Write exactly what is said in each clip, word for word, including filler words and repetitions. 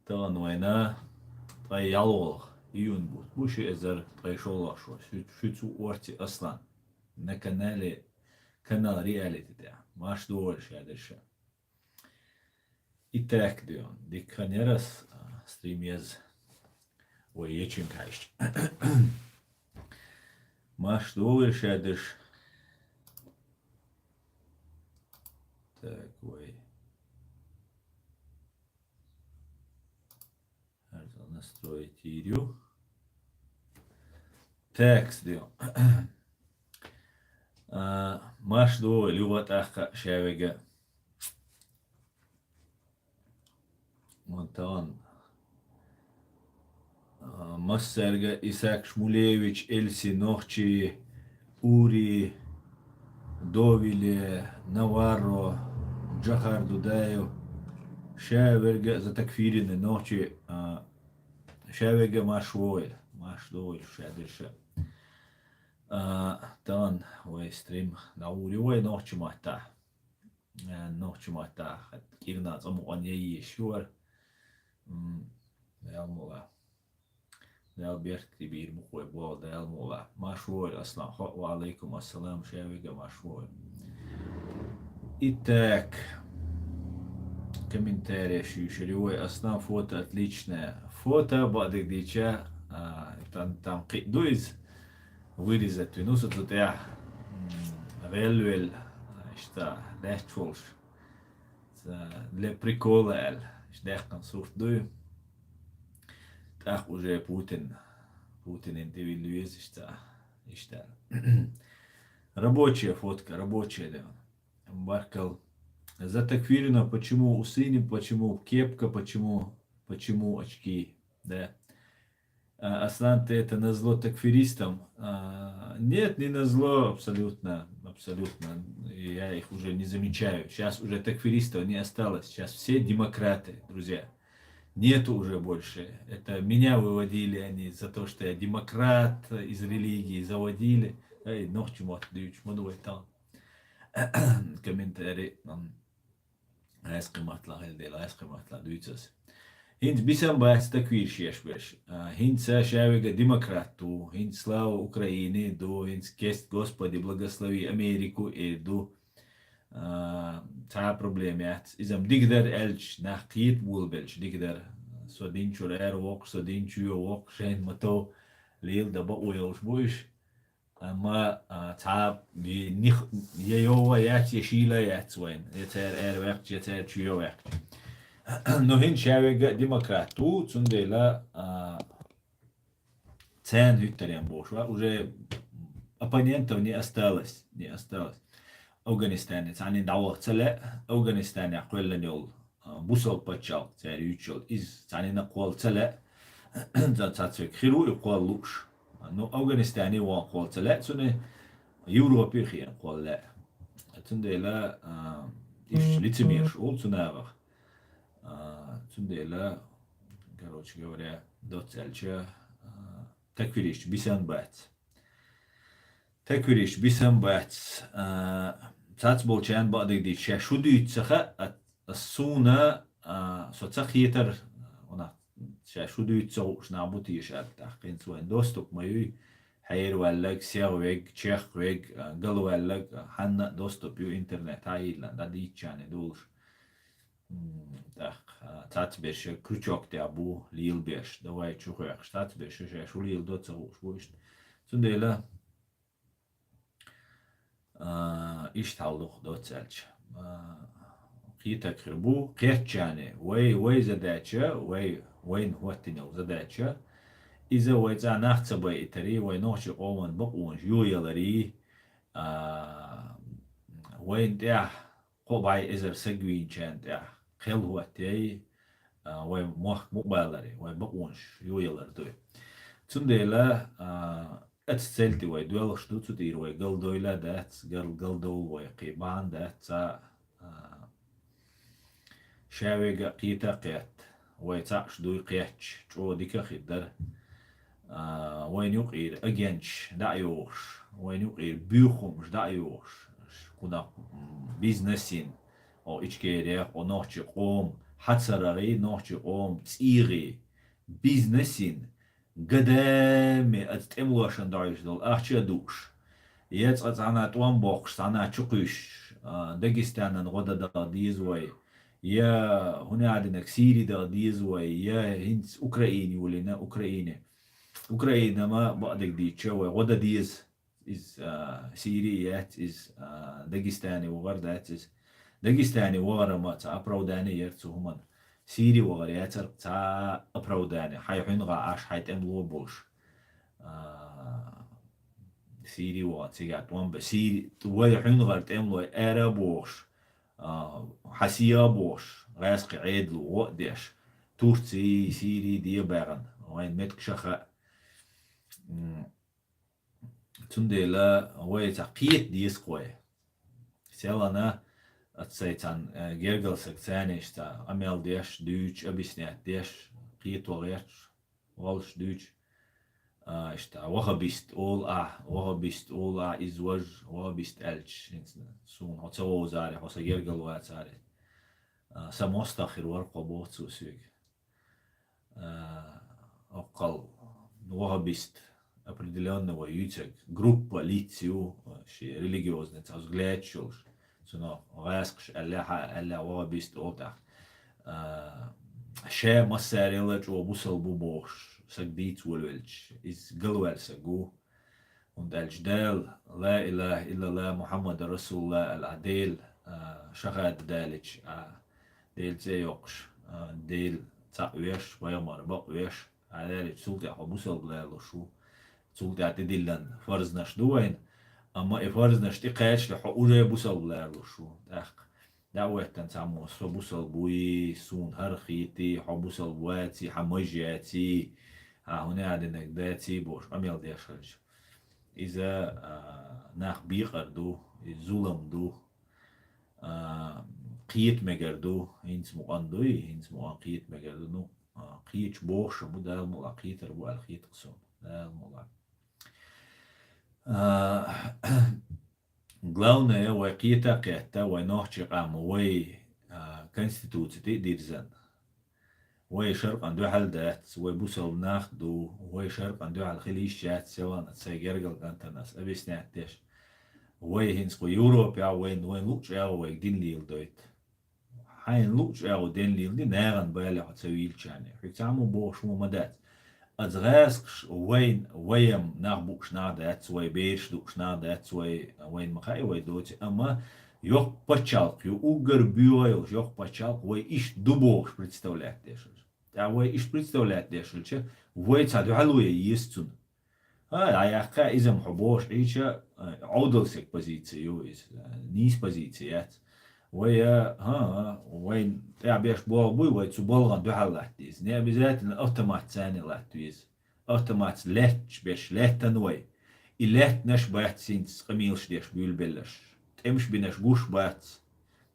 Тахана вайна ткъе ялхолгӀа июнь бутт бу, ши эзар ткъе шолгӀа шо. Шу, шуьца ву Орци Аслан. На канале, канал Реалити тӀа. Марша догӀийла шадерша. И так, дуьйна. Дика хан яр ас, а, стрим еза. Вай ечуьнга хьаьжча. Марша догӀийла шадерша. Так, вай. Хьарзал настроить йийр ю. Так, стрим. А, марша догӀийла, юха тӀаккха шаверга. Вон тахана. А, массаьрга Исаак Шмулевич, Эльси Нохчи, Ури, Довиле, Наварро, Джохар Дудаев, шаверга за такфирина нохчи, а, шаверга марша вогӀийла, марша догӀийла шадерша. А, тахана вай стрим дӀагӀур ю вай нохчи маттахь. Э, нохчи маттахь кӀирнах цӀа мукъан яйеш ю вара. М, Дала мукъ лахь. Дала беркате бийр бу-кх вай болх, Дала мукъ лахь. Марша вогӀийла, Аслан. Хьо, ва Ӏалайкум ассалам, шаверга марша вогӀийла. Итак, комментареш юьйцур ю вай, Аслан, фото отличное. Фото бакъдерг дийцича, а, там, там кхин а ду иза. Вырезать вина ву со цу тӀехь, м, гӀелвелла, иштта, лаьтташ волуш. Ца, для прикола аьлла, иштта даьккхина сурт дуй. ТӀаккха уже Путин, Путинан тӀе вилла веза иштта, иштта. Рабочая фотка, рабочая, да. Баркал. За такфирина почему усы, не почему кепка, почему, почему очки, да. А, Аслан, ты это назло такфиристам? А, нет, не назло, абсолютно, абсолютно. Я их уже не замечаю. Сейчас уже такфиристов не осталось. Сейчас все демократы, друзья. Нету уже больше. Это меня выводили они за то, что я демократ из религии, заводили. Эй, нохчи мотт дуьйцуш ма ду вай тахана. Комментарий, м, Айс кхин маттахь хила дела, айс кхин маттахь дуьйцу ас. ХӀинца бисам бац такфирш еш берш. А, хӀинца шаверга демократ ву, хӀинца слава Украине ду, хӀинца кест Господи благослови Америку эр ду. А, цхьа а проблема яц. Иза-м дика дара аьлча, нах кхета болабелча дика дара. Со динчуьра ара воккху, со динчу йо воккху, шайна ма тов, лела дан бакъо йолуш бу уьш. Амма, а, цхьа а нах я йовха яц, я шийла яц вайна, я цара ара ваьккхича, я цара чу йо ваьккхича. Но хӀинца шаверга а демократ ву, цундела, а, царна хӀуьттарен бохуш вац, уже оппонентов не осталось, не осталось. Афганистане цхьанна дӀаваха ца лаьа, Афганистанехь кхоьллина йолу а, бусалба пачхьалкх цара юьйцуш йолу. Иза цхьанна кхолла ца лаьа, цхьа-, цхьацца верг хир ву и кхолла лууш. Ну, Афганистане вон кхолла ца лаьа цунна, Европе хиъна кхолла лаьа. Цундела, а, иштта лицемерш олу цу нахах. А, цундела, короче говоря, доцца аьлча, а, такфиристаш бисам бац. Такфиристаш бисам бац, а, цхьацболчарна бакъдерг дийцича, ша шу дуьйцу ца хаьа, а, ас суна, а, со ца хетара, ванах, ша шу дуьйцу ца хууш нах бу теша аьлла, тӀаккха хӀинца вайн доступ ма юй, хьераваьлларг, сехверг, чехверг, а, галваьлларг, а, хьанна а доступ ю интернет, хьан йиллина, дӀадийцичарна долуш. М, тӀаккха, а, цхьацберша крючок тӀехь бу лелабеш, давай чу хьоькхуш, цхьацберша ша шу леладо ца хууш бу иштта. Цундела, а, иштта хьал ду-кх доцца аьлча. А, кхетарг хир бу, кхеччане, вай, вай задача, вай, вайна хӀоттина йолу задача, иза вай цӀа нах ца байитаре, вай нохчийн къоман бакъонаш йояларе, а, вайна тӀехь кхо бӀе эзар саг вийначарна тӀехь кхел хӀоттаяй, а, вай мохк мукъабаларе, вай бакъонаш йоялар ду. Цундела, а, оцу цел тӀе вай доьлхуш ду, цу тӀера вай галдойла а дац, гал-, галдовла вай кхин бахьана дац, цхьа, а, ша вега а кхета а кхетта. Вай цхьаъ шу дуй кхетча, чӀогӀа дика а хир дара. А, вайна юкъера агенташ дӀа а йохуш, вайна юкъера буьйхамаш дӀа а йохуш, кхунах, м, бизнесин, о, Ичкерих, о, нохчийн къоман хьацарарий, нохчий къом цӀийгӀий, бизнесин, гадаме аца тӀемлошан доӀуьйш долу ахча а дууш. Я цкъа цхьана тӀом боккхуш, цхьана чукхуьйсуш, а, Дагестанан гӀо дан дагӀа деза вай, я хӀуна а динарг Сири дагӀа деза вай, я хӀинца Украине волийна, Украине. Украина ма бакъдерг дийцча вай гӀо дан деза. Иза, а, Сири яц, иза, а, Дагестане вахар дац иза. Дагестане вахар ма цхьа оправдание яр цу хӀуманна. Сири вахар яцар цхьа оправдание. Хьайн хьуьнагӀа Ӏаш, хьайн тӀемало болуш. А, Сири вахар цигахь тӀом бе-, Сири, вай хьуьнагӀара тӀемалой ара а бохуш, а, хьан сиа а бохуш, гӀаьскхи Ӏедало гӀо а деш, Турций, Сирий де а баьгӀна, вайн меттигаш а хаьа. М, Цундела вай цхьа кхета деза-кх вай. Селана, аццай цхьана, э, гергал саг царниш цхьа къамел деш, дуьйцуш, объяснять деш, кхето гӀерташ, волуш дуьйцуш. А, иштта, вахабист олу ахь, вахабист олу ахь, иза важа, вахабист аьлча, хӀинца суна хьо ца вовзаре, хьо сан гергал вацаре. А, сан мостагӀ хир вара-кх хьо, боху цо соьга. А, оккхал вахабист определённо вай юьйцург, группа лиц ю, ши религиозный цхьа взглядаш йолуш. Цунах гӀаьскхаш аьлла, хьан аьлла, вахабист олу тӀаккха. А, ша массарел а чӀогӀа бусалба ву бохуш, саг дийца волавелча, иза галваьлла саг ву. ХӀунда аьлча Дала, ла илаха иллаллах, Мухьаммад расулуллах аьлла, а, Дела, а, шахӀадат далийча, а, Делан цӀе йоккхуш, а, Дела цхьаъ веш, пайхамар бакъ веш, а, далийча, цул тӀаьхьа хьо бусалба лоруш ву. Цул тӀаьхьа тӀедиллина фарзнаш ду вайна, амма и фарзнаш тӀекхачале хьо уже бусалба лоруш ву. ТӀаккха дӀа а хӀоьттина цхьаммо, со бусалба вуй, суна хӀара хийтий, хьо бусалба ваций, хьан маж яций, хьан хӀуна а динарг даций бохуш къамел деш хилча. Иза, а, нах бекъар ду, иза зулам ду, а, кхета мегар ду, хӀинца мукъан дуй, хӀинца мукъан кхета мегар ду. Ну, а, кхеташ бохуш а бу, Дала мукъ лахь кхетар бу аьлла хета-кх суна. Дала мукъ лахь. А, Главное, вай кхета а кхетта, вай нохчий къам, вай, а, конституци тӀе а дирзина. Вай шаркъан дуьхьал дац, вай бусалба нах ду, вай шаркъан дуьхьал хила йиш яц, селана сайн гергал кӀантана ас объяснять деш. Вай хӀинца кху Европехь вайна, вайна луъучу агӀо вайга дин леладойту. Хьайна луъучу агӀо дин лелади, нахана бале хьо ца вийлачарна. Хьоьга цхьаммо бохуш вон ма дац. Аса гӀаьскхаш вайн, вайам нах бууш нах дац, вай бераш дууш нах дац, вай, вайна ма хаьа вай доций, амма йоккха пачхьалкх ю, уггар боьха йолуш йоккха пачхьалкх, вай иштта ду бохуш представлять деш хилча. ТӀаккха вай иштта представлять деш хилча, вай цхьа дуьхьал ве еза цунна. А, дӀаяккха иза-м хьо бохуш Ӏийча, а, Ӏовдал саг позици ю иза, а, нийса позици яц. Вай, а, хӀа, а, вайн тӀехь беш болх буй, вай цу балгӀан дуьхьал латта деза. Не обязательно автомат царна латта веза. Автоматца лаьтташ беш лаьттан вай. И лаьттанаш бац хӀинца къамелаш деш буьйлабелларш. ТӀемаш бинарш гуш бац.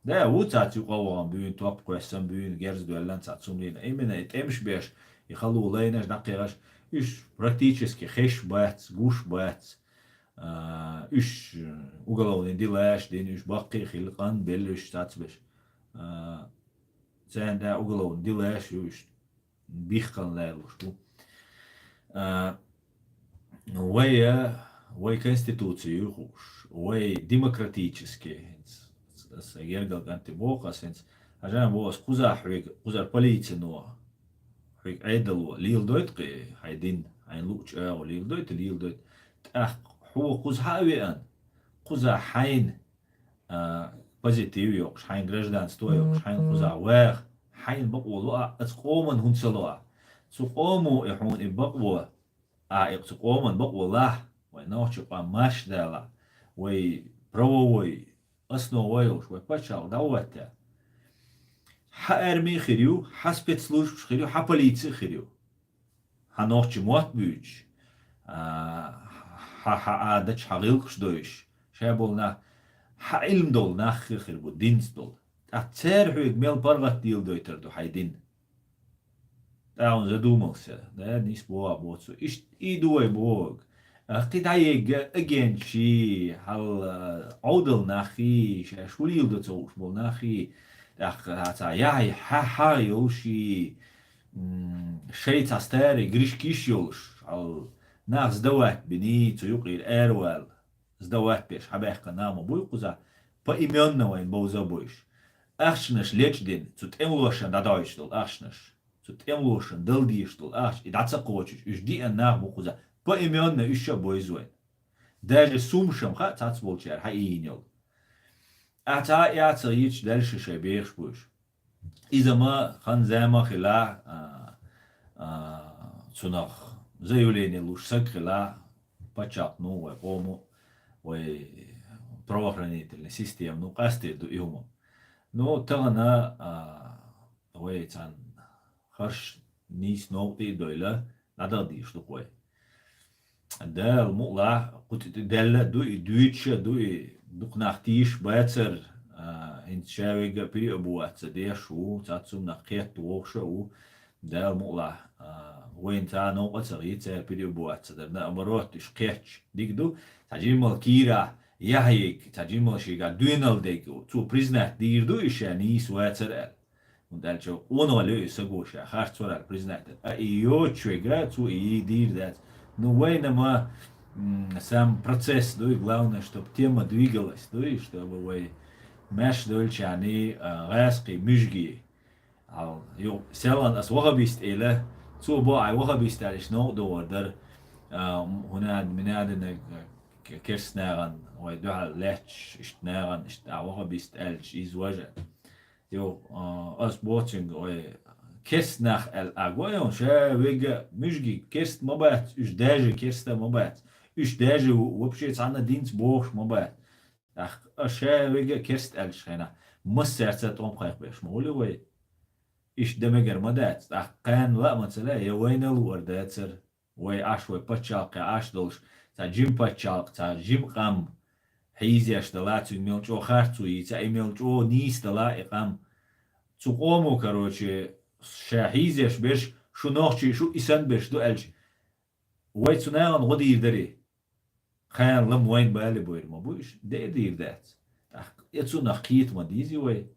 Да, ву цаца юкъа а вахана буьйна, топ кхоьссина буьйна, герз доьллина цхьацца хӀума дина. Именно и тӀемаш беш, и хало лайнарш дӀакхехаш, уьш практически хезаш бац, гуш бац. А, уьш уголовный делаш дина, уьш баккхий а хилла, къан белла уьш цацбеш. А, царна тӀехь уголовный делаш ю уьш. Бихкан лаьллуш ду. А, вай, а, вай конституци ю хууш, вай демократически, хӀинца, аса гергал кӀанте боху аса хӀинца, хьажа боху аса кхузахь хьоьга, кхузара полицино хьоьга Ӏедало леладойту кхе, хьайн дин, хьайн луъучу агӀо леладойту, леладойту. ТӀаккха хьо кхуза хьа а веана, кхузахь хьайна а, позитив йоккхуш, хьайн гражданство йоккхуш, хьайн кхузахь ваха, хьайна бакъо ло а, аса къоман хӀунда ца ло а. Цу къомо и хьуна и бакъо, а, и цу къоман бакъо лахь, вай нохчий къам марш далахь, вай правовой основа йолуш, вай пачхьалкх дӀахӀотта. Хьан арми хир ю, хьан спецслужбаш хир ю, хьан полици хир ю. Хьан нохчий мотт буьйцуш, а, хьан, хьан Ӏадаташ, хьан гӀиллакхаш дойуш, ша болу нах, хьан Ӏилма долу нах хир, хир бу, динца долу. ТӀаккха цара хьоьга мел паргӀат деладойтар ду хьайн дин? ТӀаккха хьуна задумался, да, нийса боху а боцу. Иштта и ду вай бохург. А, кхин дӀаегга агентший, хьал, а, Ӏовдал нахий, шаьш хӀу леладо ца хууш болу нахий, ТӀаккха цхьа яхьи хьа-, хьа йолуш и, м, шайн цхьа старый грешкаш йолуш, хьал нах сдавать бини, цу юкъера аравала, сдавать беш, хьабаьккхина нах ма буй кхузахь, поименно вайн бовза а бойуш. Ахчанаш лечдина, цу тӀемалошна дӀадоуьйтуш долу ахчанаш. Цу тӀемалошна дала дезаш долу ахча, и дӀа ца кхочуш, уьш диъна нах бу кхузахь. Поименно уьш а бовза вайн. Даже суммаш-м хаьа цхьацболчара хьан ийна йолу. Ахьа цхьа а яцагӀа йиташ даьлла шу шайн бехаш бу уьш. Иза ма хан-зама хила, а, а, цунах заявление луш саг хила, пачхьалкхано вай къомо, вай правоохранительный системано къастийр ду и хӀума. Ну, тахана, а, вай цхьана харш нийса новкъа тӀе а дойла, дӀадала дийш ду-кх вай. Дала мукъалахь, кху тӀе тӀе даьлла а ду и, дуьйцуш а ду и, дукха нах тийша бацара, а, хӀинца ша вегга а переобуваться деш ву, цхьацца хӀуманах кхетта вогӀуш а ву. Дала мукъалахь, а, вайна цхьа а новкъа а ца гӀийр, цара переобуваться дар, наоборот, уьш кхетча дика ду. Цхьа жимма кийрахь яхьийга, цхьа жимма шийгахь доьналла дерг, цо признать дийр ду и ша нийса вацара аьлла. ХӀунда аьлча къонахалла ю и саго, ша харц вара аьлла признать дар. А и йоцуш вегга, цо и дийр дац. Ну, вайна ма, м, сам процесс дуй, главное, чтоб тема двигалась дуй, чтобы вай маьрша дойлучарний, а, гӀаскхий, муьжгий. Ал, ю, селан ас вахабист эла, цо бо ай вахабист аьлла, иштта новкъа догӀур дара. А, м, хӀунад-минадинаг, а, к-, керст нагӀан, вай дуьхьал лаьтташ, иштта нагӀан, иштта а вахабист аьлча, иза важа. Ю, а, ас боцинга, вай керст нах аьлла, а гой хьуна, ша вега муьжгий керст ма бац, уьш даже керста ма бац. Уьш даже вообще цхьанна динца бохуш ма бац. ТӀаккха ша вега керст аьллачу хенахь, массаьрца тӀом кхайкхабеш ма хуьлу вай. Иштта дан мегар ма дац. ТӀаккха кхана лаамаца лаьа, я вайна а луъар дацара, вай Ӏаш, вай пачхьалкхе Ӏаш долуш, цхьа жима пачхьалкх, цхьа жима къам хьийзеш дала, цуьнга мел чӀогӀа харцо йийца, и мел чӀогӀа нийса дала и къам. Цу къомо, короче, ша хьийзеш берш, шу нохчий, шу и санна берш ду аьлча, вай цу нахана гӀо дийр дарий? Кхана лам вайн бале бойр ма бу уьш, де а дийр дац. ТӀаккха я цунах кхета ма дийзи вай.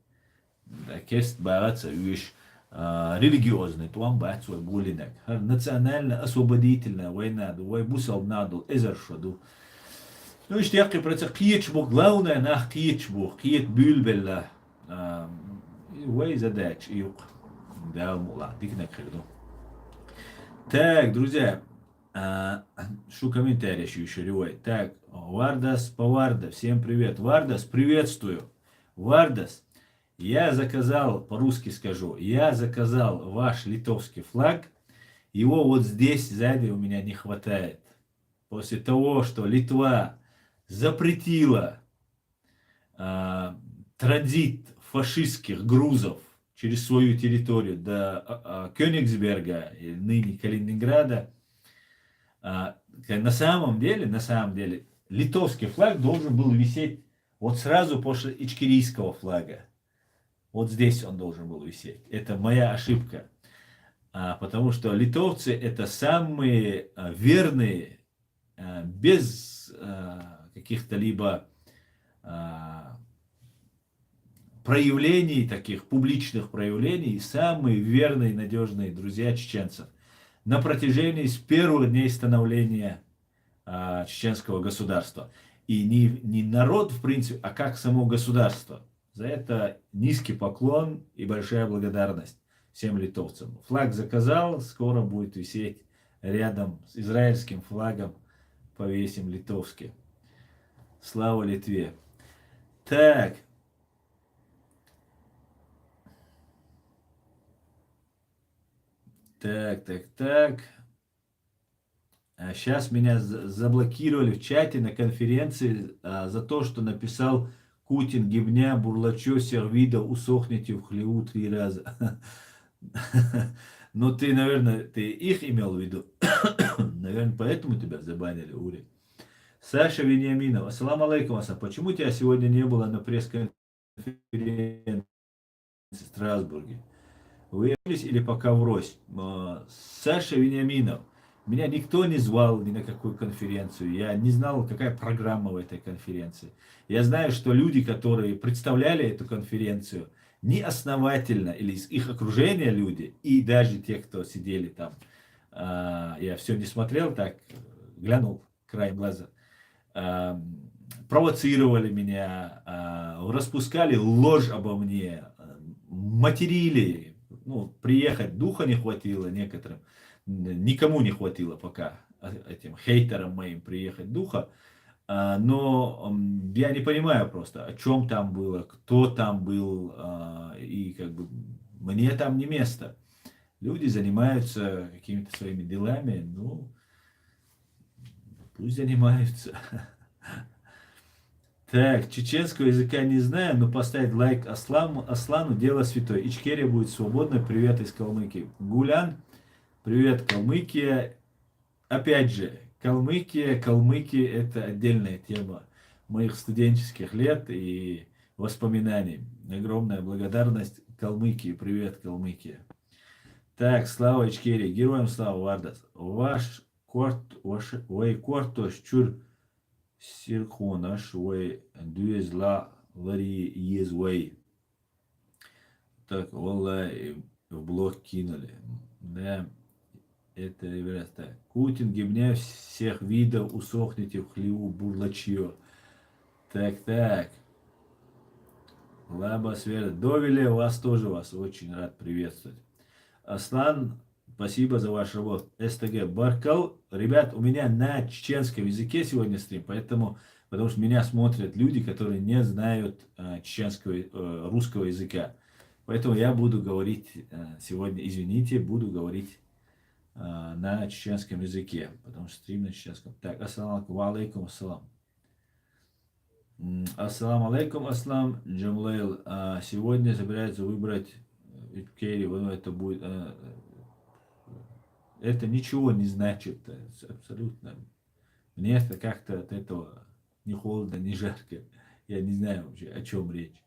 Да, керст баха ца уьш, а, религиозный тӀом бац вай болийнарг. ХӀара национально-освободительная война ду, вай бусалба нах долу эзар шо ду. Ну, иштта яккхий процесс кхеташ бу, главное, нах кхеташ бу, кхета буьйлабелла. А, вай задача и ю-кх. Дала мукъалахь, диканиг хир ду. Так, друзья, а, шу комментарий ещё, ещё ревой. Так, Вардас Поварда, всем привет. Вардас, приветствую. Вардас, я заказал, по-русски скажу, я заказал ваш литовский флаг. Его вот здесь сзади у меня не хватает. После того, что Литва запретила, а, транзит фашистских грузов через свою территорию до, а, а, Кёнигсберга, и ныне Калининграда, а, к-, на самом деле, на самом деле, литовский флаг должен был висеть вот сразу после ичкерийского флага. Вот здесь он должен был висеть. Это моя ошибка. А, потому что литовцы — это самые, а, верные, а, без, а, каких-то либо, а, проявлений, таких публичных проявлений, самые верные и надёжные друзья чеченцев на протяжении с первых дней становления, а, чеченского государства. И не, не народ, в принципе, а как само государство. За это низкий поклон и большая благодарность всем литовцам. Флаг заказал, скоро будет висеть рядом с израильским флагом, повесим литовский. Слава Литве. Так. Так, так, так. А, щас меня з-, заблокировали в чате на конференции, а, за то, что написал: «Кутин, гибня, бурлачо, сервидо, усохните в хлеву три раза». Ну, ты, наверное, ты их имел в виду. Наверное, поэтому тебя забанили, Ури. Саша Вениаминов. Ассаламу алейкум, Асан. Почему тебя сегодня не было на пресс-конференции в Страсбурге? Вы общались или пока врозь? А, Саша Вениаминов. Меня никто не звал ни на какую конференцию. Я не знал, какая программа в этой конференции. Я знаю, что люди, которые представляли эту конференцию, неосновательно, или из их окружения люди, и даже те, кто сидели там, а, я все не смотрел, так, э, глянул краем глаза, а, провоцировали меня, а, распускали ложь обо мне, а, материли, ну, приехать духа не хватило некоторым, н-, никому не хватило пока, а, этим хейтерам моим приехать духа. А, но, м, я не понимаю просто, о чем там было, кто там был, а, и как бы мне там не место. Люди занимаются какими-то своими делами, ну, пусть занимаются. Так, чеченского языка не знаю, но поставить лайк Аслам, Аслану дело святое. Ичкерия будет свободна. Привет из Калмыкии. Гулян, привет, Калмыкия. Опять же, Калмыкия, Калмыкия — это отдельная тема моих студенческих лет и воспоминаний. Огромная благодарность Калмыкии. Привет, Калмыкия. Так, слава Ичкерии, героям слава, Вардас. Вай корт, вай, вай кортош чур сирхонаш, вай дуэзла лари ез вай. Так, валлай, в блог кинули. Да, это, ребята, так. Кутин гибня всех видов, усохните в хлеву, бурлачье. Так, так. Лаба Свер, Довиле, вас тоже, вас очень рад приветствовать. Аслан, спасибо за вашу работу. С Т Г Баркал. Ребят, у меня на чеченском языке сегодня стрим, поэтому, потому что меня смотрят люди, которые не знают, э, чеченского, э, русского языка. Поэтому я буду говорить, э, сегодня, извините, буду говорить, э, на чеченском языке, потому что стрим на чеченском. Так, ассаламу алейкум, ва алейкум ассалам. М, ассаламу алейкум, Аслам Джамлейл. А, сегодня собираются выбрать, э, Ичкерию. Ну, это будет, э, это ничего не значит, э, с-, абсолютно. Мне это как-то от этого ни холодно, ни жарко. Я не знаю вообще, о чем речь.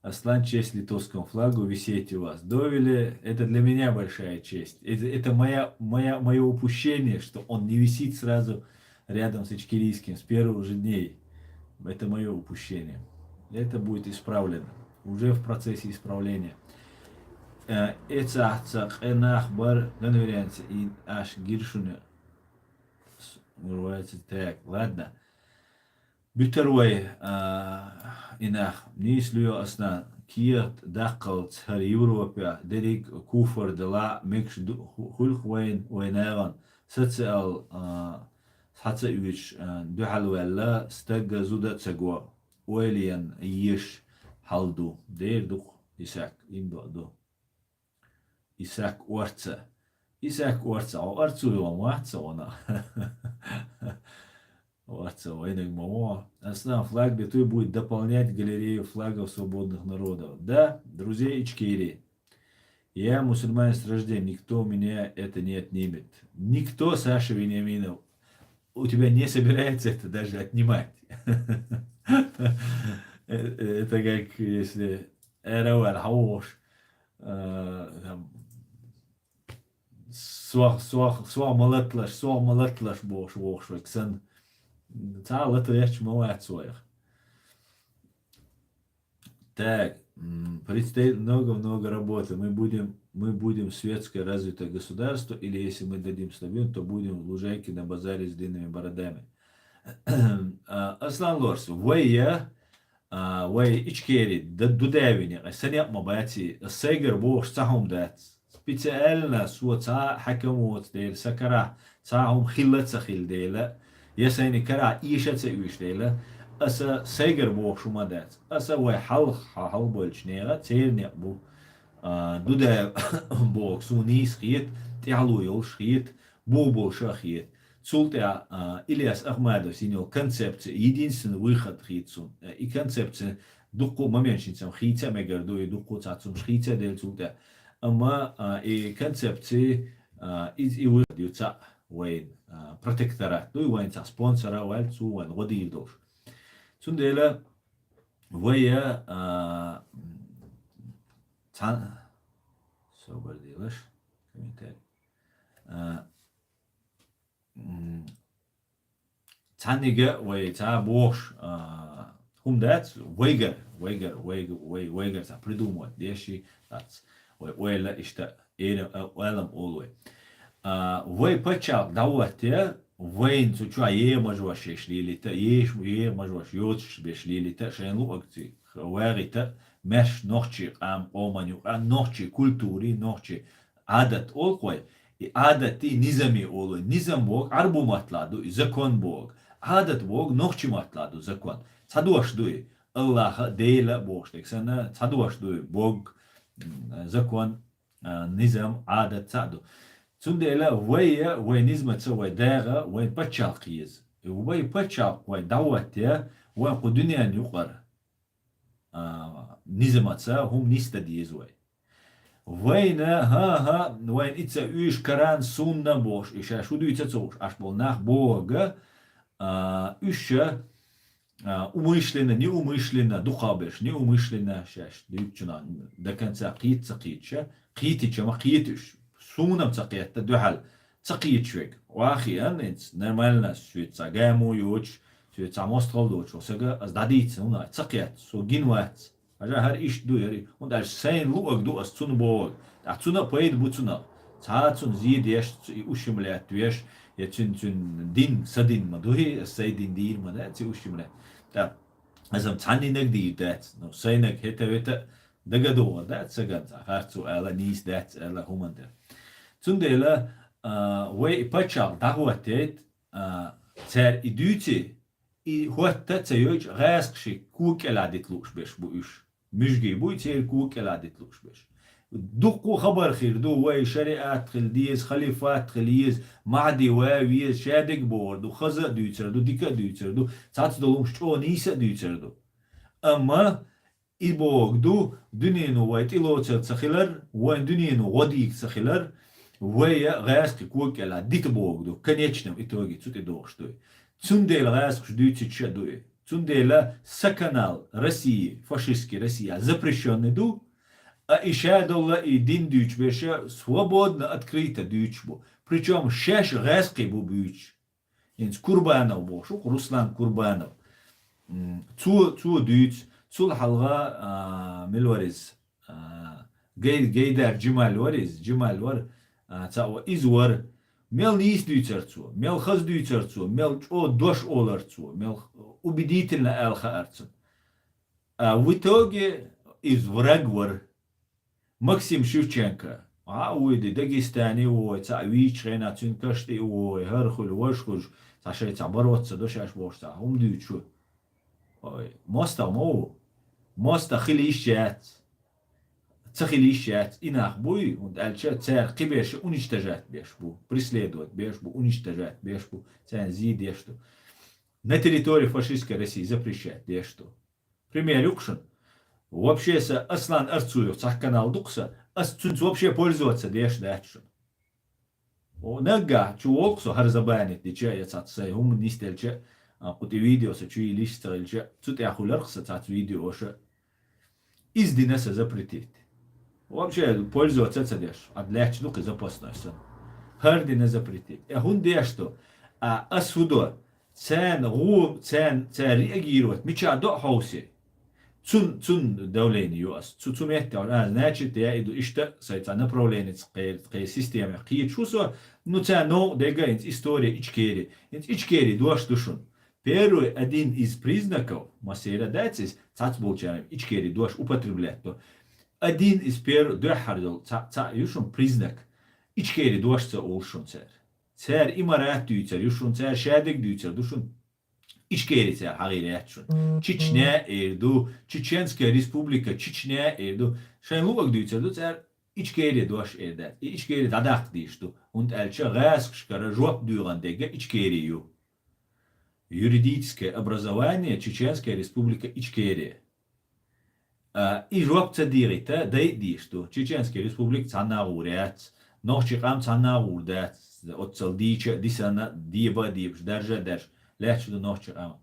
Аслан, честь литовскому флагу, висеть у вас. Довиле, это для меня большая честь. Это, это моя, моя, мое упущение, что он не висит сразу рядом с ичкерийским с первых же дней. Это мое упущение. Это будет исправлено. Уже в процессе исправления. Э, эца, аца, кенах, бар, конференция, и аш гиршуне. С-, вырывается. Так, ладно. Бутар вай, а, инах, нийслу йола Аслан, кехат даккхалца хӀара Европа дерриг куфар дала мегаш ду-, ху-, хуьлу-кх вайна, вай нахана, социал, а, схьа ца оьцуш, а, дуьхьал ваьлла, стаг а зуда а ца го, ойла еш хьал ду. Дера ду-кх и саг, иман бакъ ду. И саг орца. И саг орца. Хьо орцо йолу вац хьуна. Орца вайниг ма ву. Аслан, флаг литуй будет дополнять галерею флагов свободных народов. Да, друзей Ичкерии. Я мусульманин с рождения, никто у меня это не отнимет. Никто, Саша Вениаминов, у тебя не собирается это даже отнимать. Э, э, это как если аэровал хьовш, э, там, сох, сох, сох ма латалаш, сох ма латалаш бохуш, вохуш вай, ксан. Цхьа а латалеш ма вац вайх. Так, м, предстоит много-много работы. Мы будем, мы будем светское развитое государство, или если мы дадим слабину, то будем в лужайке на базаре с длинными бородами. А, Аслан Лорс, вай я, а, вай Ичкери, д-, ду даьвина, сан некъ ма бац, сайгара бохуш цхьа хӀума дац. Специально со цхьа хьаькам воцу дела, сан карахь цхьа хӀума хилла а ца хилла дела, я сайна карахь эша а ца оьшу дела, аса сайгара бохуш хӀума дац. Аса вай хьалха хьалхабевллачу нехан церан некъ бу, а, ду даьвна боху, суна нийса хета, тӀаьхьало йолуш хета, бух болуш а хета. Цул тӀаьхьа, а, Ильяс Ахмадовс йина йолу концепция, единственный выход хета суна. Э, и концепция дуккха а моменташца хийца а мегар ду, и дуккха а цхьацца хӀумнаш хийца а делла цул тӀаьхьа. Амма, а, и концепция, а, иза и выход ю цхьаъ вайна, а, протекторат ду, вайна цхьа спонсор а ваьлла, цо вайна гӀо дийр долуш. Цундела вай, а, цхьа-, собар делаш, комментарий. А, м, цхьаьнниг а вай цхьа бохуш, а, хӀума дац, вайгар, вайгар, вайг-, вай-, вайгар цхьа придумать деш, дац. Вай ойла иштта, эра, а, ойлам олу вай. А, вай паччахьалкх дӀахӀотте, вайна цу чохь е мажош еш лелийта, еш, е мажош йоцуш беш лелийта, шайна луъагций вагӀийта, маьрша нохчий къам къоман юкъа, нохчий культурий, нохчий Ӏадат олу вай, и Ӏадатий низамий олу вай. Низам боху Ӏарбу маттахь ду, и закон боху. Ӏадат боху нохчи маттахь ду закон. Цхьа дош ду и. Аллаха, Дела бохуш дерг санна, цхьа дош ду и. Бог, м, закон, а, низам, Ӏадат цхьаъ ду. Цундела вай, вай низамаца вай дагӀа, вайн паччахьалкх еза. И вай паччахьалкх вай дӀахӀотте, вайн кху дуьненан юкъара а, низамаца хӀума нисдан деза вай. Вайна, хӀан-хӀа, вайна ица уьш каран сунна бохуш, и ша шу дуьйца ца хууш, аш болу нах бохург, а, уьш ша, а, умышленно, неумышленно, дукхахберш, неумышленно, шаьш дуьйцучунах до конца кхета ца кхеташ, кхетича ма кхета уьш. Суна ца кхетта дуьхьал ца кхеташ верг. Вахи ан, инц, нормально, шуьца гамо йоцуш, шуьца мостагӀал доцуш, сага ас дӀадийца, хӀуна ца кхетта, со гин вац. Хьажа, хӀара иштта ду, яри. ХӀунда аьлча сайна луъаг ду ас цунна бохург. ТӀаккха цунна а пайда бу цунах. Цхьа цунна зе деш, цу и ущемлять веш, я цуьнан, цуьнан дин, са дин ма ду хӀи, ас сайн дин дийр ма дац, и ущемлять. ТӀаккха аса цхьаннинаг дийр дац. Ну, сайнаг хӀета-вета дага догӀур дац, саган цхьа харцо ала, нийса дац ала, хӀуманна тӀе. Цундела, а, вай и паччахьалкх дӀахӀоттийта, а, цара и дуьйций, и хӀотта а ца йойчу гӀаскхаший кога кӀелахь дита лууш берш бу уьш. Муьжгий буй церан кога кӀелахь дита лууш берш. Дуккха а хабар хир ду, вай шариат хила деза, халифат хила еза, Махьди ван веза, шадерг а бохур ду, хаза а дуьйцур ду, дика а дуьйцур ду, цхьацца долу хӀумаш чӀогӀа нийса а дуьйцур ду. Амма и бохург ду, дуьнено вай тӀелоцур ца хилар, вайн дуьнено гӀо дийр ца хилар, вай а гӀаскхи кога кӀелахь дита бохург ду, в конечном итоге цу тӀе догӀуш ду и. Цундела гӀаскхаша дуьйцуьйтуш а ду и. Цундела са канал России, фашистский Россия, запрещённый ду, а и ша долла и дин дуьйцуш берш а свободно, открыто дуьйцуш бу. Причём шаьш гӀаскхий бу буьйцуш. ХӀинца Курбанов бохуш ву, Руслан Курбанов. М, цо, цо дуьйцу, цул хьалха, а, мила вара иза, а, Гай-, Гайдар Джимал вара иза, Джимал вара, а, цхьаъ ва-, иза вара. Мел нийса дуьйцура цо, мел хаза дуьйцура цо, мел чӀогӀа дош олура цо, мел убедительно ала хаьара цунна. А в итоге иза враг вара. Максим Шевченко. А вуй ди Дагестане вой, цхьаъ вийчу хенахь цуьнан каш тӀе вой, хӀара хуьлу, важа хуьлуш, цхьа шайн цхьа бороться ца до шаьш бохуш цхьа хӀума дуьйцуш ву. Ой, мостагӀа ма ву. МостагӀа хила йиш яц. Ца хила йиш яц. И нах буй, хӀунда аьлча цара кхиберш уничтожать беш бу, преследовать беш бу, уничтожать беш бу, царна зе деш ду. На территории фашистской России запрещать деш ду. Пример ю-кх шуна. Вообще аса Аслан Арцуев цхьа канал ду-кх сан, ас цуьнца вообще пользоваться деш дац шуна. О, наггахь чу волу-кх со хӀара забанить дича, я цхьацца сайн хӀума нисделча, а, кху тӀе видео сан чу йилла йиш ца хилча, цу тӀехь хуьлура-кх сан цхьацца видеоша. Иза дина сан запретить. Вообще пользоваться ца деш, ад лаьтташ ду-кх и запасной сан. ХӀара дина запретить. Э, хӀунда деш ду? А, ас хӀун до? Царна гӀо, царна, цара реагировать мичахь до а хьовсе. Цун, цун давление ю ас. Цу, цу метте, а, значит, я иду иштта, сайн цхьа направление кхе-, кхе системах кхеташ ву со, ну, царна новкъа дега хӀинца история Ичкери. ХӀинца Ичкери дош ду шуна. Первый, один из признаков, массера дац иза, цхьацца болчара Ичкери дош употреблять до. Один из первых, дуьххьара долу, цхьа, цхьа ю шуна признак. Ичкери дош ца олу шуна цара. Цара имарат дуьйцар ю шуна, цара шадерг дуьйцар ду шуна. Ичкери цара хьагӀийр яц шуна. Чечня эр ду, Чеченская республика, Чечня эр ду. Шайн луъаг дуьйцар ду цара, Ичкери дош эр дац. И Ичкери дӀадаккха дийш ду. ХӀунда аьлча гӀаскхашкара жоп дуьйгӀан дегга Ичкери ю. Юридическое образование Чеченская республика Ичкерия. А, и жоп ца дийгӀита, дайа дийш ду. Чеченская республика цхьанна а гӀур яц. Нохчий къам цхьанна а гӀур дац. Оццал дийча а, дисана, деба а дебаш, даржа а даржаш, лаьтташ ду нохчий къам.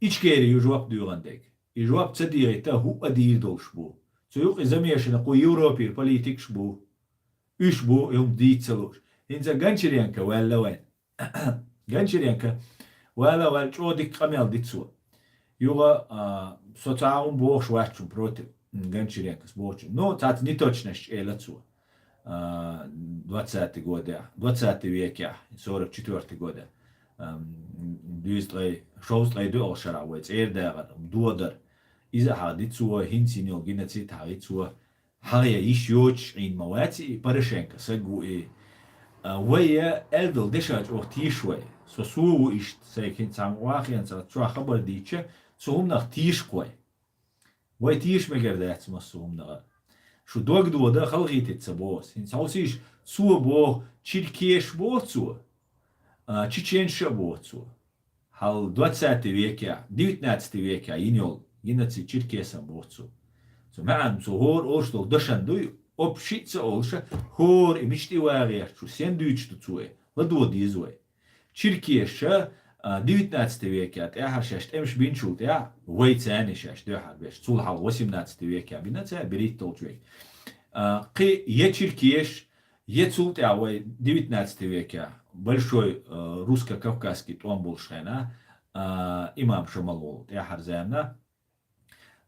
Ичкери ю жоп дуьйгӀан дерг. И жоп ца дийгӀита, хӀуъа дийр долуш бу. Цу юкъа замешана кху Европера политикаш бу. Уьш бу, и хӀума дийца ца лууш. ХӀинца Гончаренко ваьлла вайн. Гончаренко вала-вала чӀогӀа дика къамел ди цо. Юха, а, со цхьа а хӀума бохуш вац шуна против, м, Гончаренкос бохучун. Ну, цхьацца неточностьш элира цо. А, двадцатый годехь, двадцатый векехь, сорок четвёртый годехь. Ам, дуьйцу ткъе, шовзткъе доьалгӀачу шарахь вай цӀера дагӀар, додар. Иза хьахди цо, хӀинца йина йолу геноцид хьахди цо. Хьан я йиш йоцуш Ӏийна ма вац и, Порошенко саг ву и. А, вай я аьлла долу дешаш чӀогӀа тешаш вай. Со сов ву иштта, сайга хӀинца цхьамма вахана ца чохь хабар дийча, цу хӀуманах тешаш вай. Вай теша мегар дац массо а хӀуманах. Шу дог дода, халахетийта ца боху ас. ХӀинца хьовсийша, цо боху, черкеш боху цо, а, чеченша а боху цо. Хьал двадцатый векехь, девятнадцатый векехь йина йолу геноцид черкесам боху цо. Цу маьӀна цо хӀора олуш долу дашан дуй, общий а ца олуша, хӀора и мича тӀе вагӀерчу, сен дуьйцуш ду цо и, ладо деза вай. Черкеша, а, девятнадцатый векехь тӀаьхьара шаьш тӀемаш бинчул тӀаьхьа, вай царна шаьш дуьхьал беш, цул хьалха восемнадцатый векехь бина цара, берхӀитталгӀачу веке. А, кхин я черкеш, я цул тӀаьхьа вай девятнадцатый векехь, большой, а, русско-кавказский тӀом болуш хенахь, а, имам Шамал волу тӀаьхьара заманахь.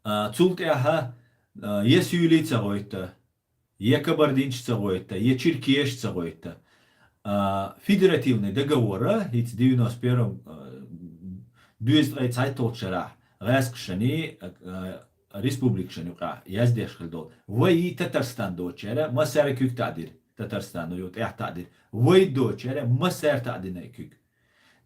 А, цул тӀаьхьа, а, я суьйли ца гӀойтта, я кабардинча ца гӀойтта, я черкеш ца гӀойтта. А, федеративный договора, хӀинца девяносто первом, а, дезткъе цхьайтталгӀачу шарахь, гӀаскхашний, а, республикашан юкъахь яздеш хила долу. Вай Татарстан доцучара массара куьг таӀдира, Татарстан ю тӀехь таӀдира. Вай доцучара массара таӀдина и куьг.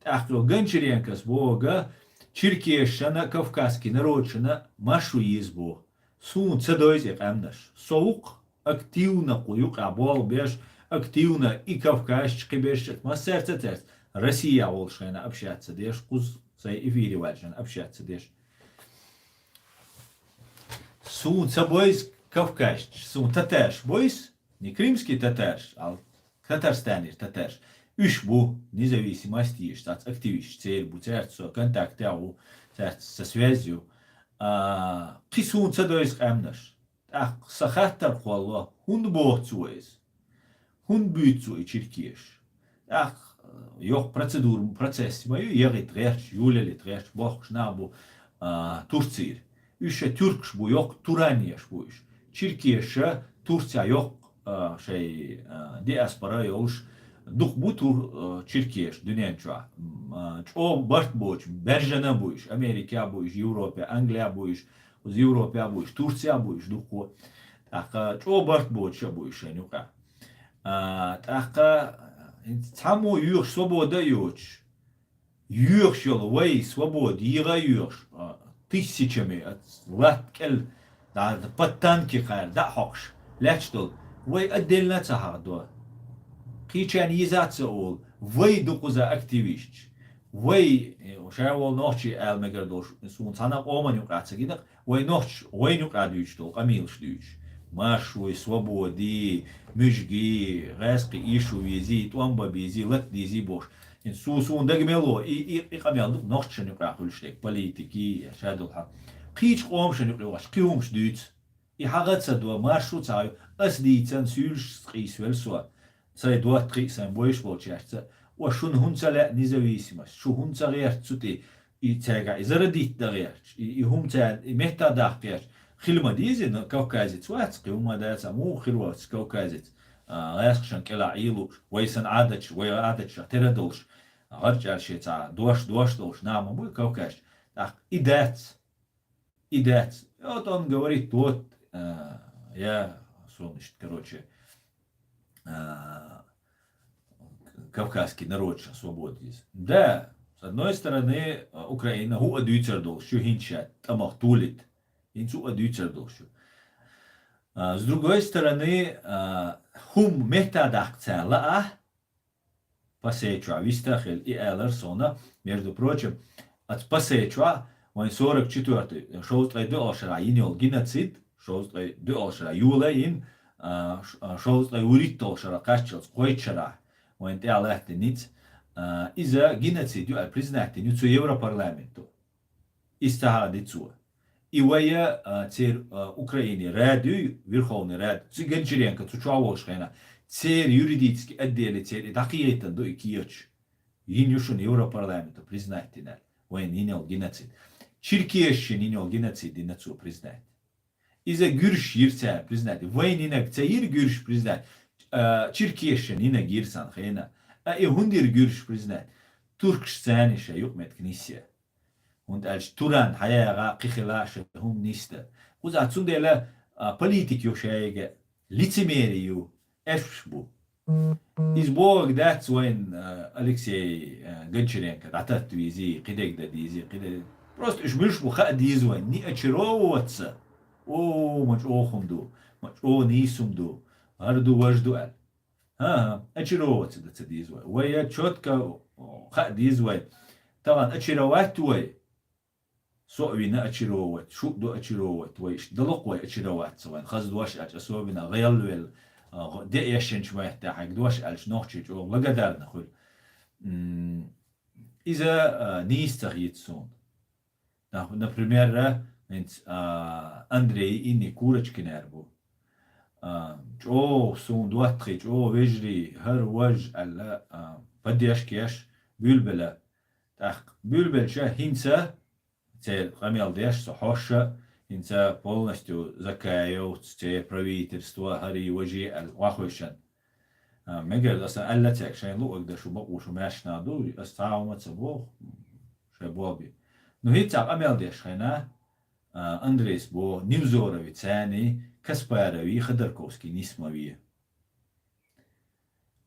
ТӀаккха Гончаренкос боху, черкешана, кавказский народшана маршо еза боху. Суна ца дойза и къаьмнаш. Со ву-кх активно кху юкъахь болх беш, активно и кавказчу кхиберш массаьрца а цаьрца, Россия волуш хенахь общаться деш, кхуза сайн эфире ваьлча общаться деш. Суна ца бойза кавказчаш, суна татарш бойза, не крымский татарш, а Татарстанера татарш. Уьш бу независимость езаш, цац активисташ церан бу, цаьрца со контактехь ву, цаьрца со связь ю. А, кхин суна ца дойза къаьмнаш. ТӀаккха сан хаттар кхолло, хӀунда боху цо иза? ХӀунда буьйцу цо и черкеш? ТӀаккха, э, йоккха процедура, процесс ма ю, ягӀийта гӀерташ, юлалийта гӀерташ, бохкуш нах бу, а, Турцийра. Уьш шайн тюркаш бу, йоккха туранеш бу уьш. Черкеша Турция йоккха, а, шайн, а, диаспора йолуш, дукха бу тур-, а, черкеш дуьнен чохь. М, а, чӀогӀа барт боцуш, баьржина бу уьш, Америка бу уьш, Европе, Англия бу уьш, Европе бу уьш, Турция бу уьш дуккха. ТӀаккха чӀогӀа барт боцуш а бу уьш шайн юкъахь. А, тӀаккха, а, цхьаммо йоьхуш свобода а йоцуш, йоьхуш йолу вай свобода, йига а йоьхуш, а, тысячами, а, латта кӀел, да, под танки кхара, дӀа а хьокхуш, лаьтташ долу. Вай отдельно а ца хьахдо. Кхечарна йиза а ца олу. Вай ду кхуза активисташ. Вай, э, ша волу нохчий ала мегар долуш, суна цхьана къоман юкъа ца гина, вай нохчаш, вайна юкъа дуьйцуш долу, къамелаш дуьйцуш. Маршо, свобода, муьжги, гӀаьскхи, ишу вези, тӀом бан безий, лата дезий бохуш. ХӀинца су-, суна дага мел во, и, и, и къамел ду нохчашна юкъа хуьлуш дерг, политики, я ша долу хьал. Кхечу къомашна юкъа йогӀуш, кхин хӀумаш дуьйцу. И хьагӀ а ца до, маршо а ца хьайо, ас дийцан суьйлаш къийсавелла со. Сайн доттагӀий а, сайн бойуш болчаьрца, ва шуна хӀунда ца лаьа независимость, шу хӀунда ца гӀерта цу тӀе, и цаьргахь и зарадитта дан гӀерташ, и, и хӀума царна, и метта даккха гӀерташ, хила ма деза, но кавказец вац, кхин хӀума дац, а муха хир вац кавказец, а, гӀаьскхашна кӀелахь Ӏе лууш, вай санна Ӏадаташ, вай Ӏадаташах тера долуш, гӀарчӀаьрши цхьа дош, дош долуш, нах ма бу кавказча, тӀаккха и дац. И дац. И вот он говорит, вот, а, я, суна иштта, короче, а, кавказский народ сейчас свобода есть. Да, с одной стороны, а, Украина хӀуъа дуьйцур долуш ю хӀинца ша тӀамах тулит. ХӀинца хӀуъа дуьйцур долуш ю. А, с другой стороны, а, хӀума метта даккха цара лаа, ПАСЕ чохь виста а хилла, и алар суна, между прочим, оцу ПАСЕ чохь вайн сорок четвёртый, шовзткъе доьалгӀачу шарахь йина йолу геноцид, шовзткъе доьалгӀачу шарахь йолайина, а, ш-, а, шовзткъе вуьрхӀитталгӀачу шарахь кхаччалц кхойтта шарахь вайн тӀехь лаьттина ницкъ, а, иза геноцид ю аьлла признать дина ю цу Европарламенто. Иза ца хьахди цо. И вай, а, церан, а, Украине Рада ю, Верховный Рада, цу Гончаренко цу чохь волуш хенахь, церан юридический отделе церан и дӀакхайкхийтина ду и кечаш. Йина ю шуна Европарламенто признать дина аьлла, вайна йина йолу геноцид. Черкешийн йина йола геноцид йина цо признать. Иза гуьржаш йира цара признать. Вайна йинарг ца йира гуьржаш признать. А, черкешийн йинарг йира царна хенахь. А и хӀунда йира гуьржаш признать? Туркаш царна шайн юкъаметтиг нисъян. ХӀунда аьлча Туран хьаяха кхин хилла шайн хӀума нисдан. Кхузахь цундела, а, политика ю шайга, лицемерие ю, эшпаш бу. Иза бохург дац вайн, а, Алексей, а, Гончаренко дӀататта везий, кхидерг дан дезий, кхидерг. Просто уьш муьлш бу хаа деза вайн, не очаровываться. О, ма чӀогӀа хӀума ду, ма чӀогӀа нийса хӀума ду, хӀара ду, важа ду аьлла. ХӀан-хӀа, очаровываться дан ца деза вай. Вай чётко хаа деза вай. Тахана очаровать ву вай. Со а вина очаровывать, шу а ду очаровывать, вай иштта далокх вай очароваться вайн. Хаза дош аьлча, особенно гӀелвелла, а, де эшшинчу меттехь хьайга дош аьлча, нохчий чӀогӀа благодарна хуьлу. М, иза, а, нийса ца хийца суна. Нах-, например, а, хӀинца, а, Андрей инни Курочкинера бу. А, чӀогӀа суна доттагӀий, чӀогӀа вежарий, хӀара важа аьлла, а, поддержка еш, буьйлабелла. ТӀаккха буьйлабелча хӀинца церан къамел деш, со хьоьжуш, хӀинца полностью Закаевца, церан правительство, хӀарий, важий аьлла, охьахевшина. А, мегар ду аса аьлла цаьрга, шайна луъург дан шу бакъо шу маьрша нах ду, аса цхьа а хӀума ца боху, шайн болх бе. Ну, хӀинца къамел деш хьайна, а, Андрейс боху, Невзоровецаний, Каспаровий, Ходорковский нисма ве.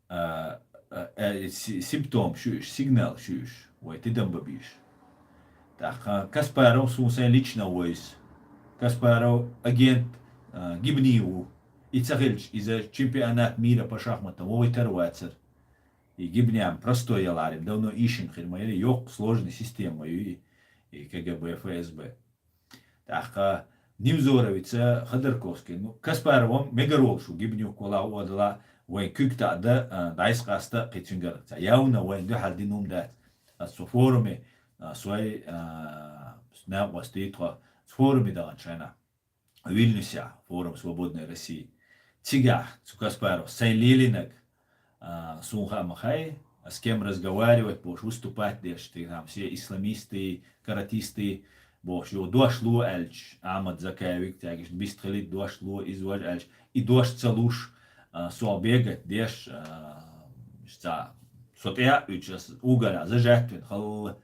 А, а, а, си-, симптом шу уьш, сигнал шу уьш, вай тидам бан бийш. ТӀаккха Каспаров суна сайн лично войс. Каспаров агент, а, Гибни ву. И ца хилча, иза чемпионат мира по шахматам вогӀуьйтар а вацара. И Гибням простой яларим, давно ийшина хир ма яра, йоккха сложный система ю и, и КГБ, ФСБ. ТӀаккха Невзоровица, Ходорковский, ну, Каспаровым мегар волуш ву Гибнюк вала а, вайн куьг таӀа дан, а, дӀасакъаста а кхин цуьнгара. Ца явна вайн дуьхьал дина хӀума дац. Ас цу форуме, а, сой, а, накъостий тхо, цу форуме даханчу хенахь. Вильнюсехь, форум Свободной России. Цигахь цу Каспаров сайн лелинарг, а, суна хаа ма хай, а с кем разговаривать бохуш, выступать деш, те там все исламисты, каратисты бохуш, йо, дош ло аьлча, Ахьмад Закаевик, цаьрга иштта бист хилийта дош ло, иза важа аьлча, и дош ца луш, а, со бегать деш, а, ца, со тӀе а уьдуш, ас угара зажат вина халла,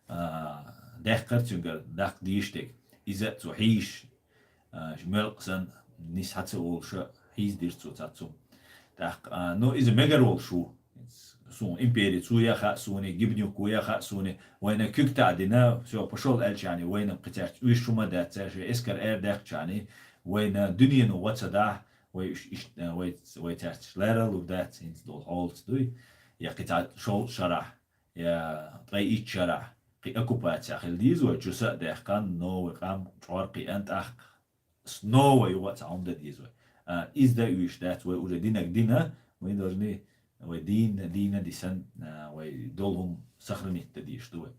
а, даьккхар цуьнгара, даккха дийша дерг. Иза а цо хьийзаш, а, мелкъа санна, нис хьа ца олуша, хьийзадира цо цхьацца хӀума. ТӀаккха, а, ну, иза мегар волуш ву. Суна импери цо яха а суна, Гибнюк ву яха а суна, вайна куьг таӀа дина, всё, пошёл аьлча, вайна кхин цаьрца уьш хӀума дац, цаьрша эскар арадаьккхича, вайна дуьнено гӀо ца дахь, вай уьш иш-, вай, вай цаьрца лералур дац, хӀинца долу хьолаца дуй, я кхин цхьа шовзткъа шарахь. Я ткъе итт шарахь кхин оккупаци хила деза вай, чу са а даьккхина, новый къам чкъор кхиъна тӀаккха. Снова юха а цхьа хӀума дан деза вай. А, иза дан уьйш дац, вай уже динарг дина, мы должны, вай дийна, дийна дисан, а, вай долу хӀума сохранить дан дезаш ду вай.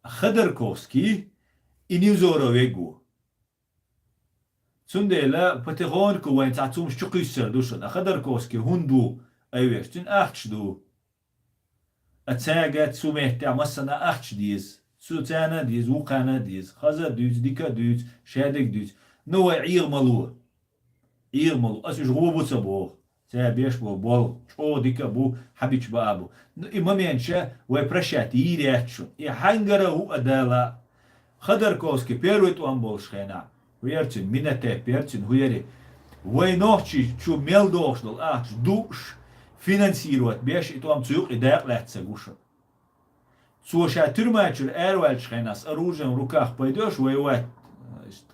Ходорковский и Невзоров вег ву. Цундела потихоньку вайн цхьа цумаш чу кхуьссур ду шуна. А Ходорковский хӀунда ву айвеш? Цуьнан ахча ду. А цаьрга цу меттехь массана ахча деза. Цу царна а деза, вукхарна а деза. Хаза а дуьйцу, дика а дуьйцу, шадерг а дуьйцу. Ну, вай Ӏеха ма ло. Ӏеха ма ло. Ас уьш гӀо бу ца боху. Цара беш болу болх чӀогӀа дика а бу, хьабича баа а бу. Ну, и моменташа вай прощать йийр яц шуна. И хьаьнгара а хӀуъа дала, Ходорковский первый тӀом болуш хенахь, хӀу яра цуьнан, Минотеп яра цуьнан, хӀу яра, вай нохчий чу мел дохуш долу ахча дууш, финансировать беш, и тӀом цу юкъа и дакъа лаьцна ца гуш. Цо ша тюрьма чуьра араваьллачу хенахь с оружием в руках пойдёшь воевать,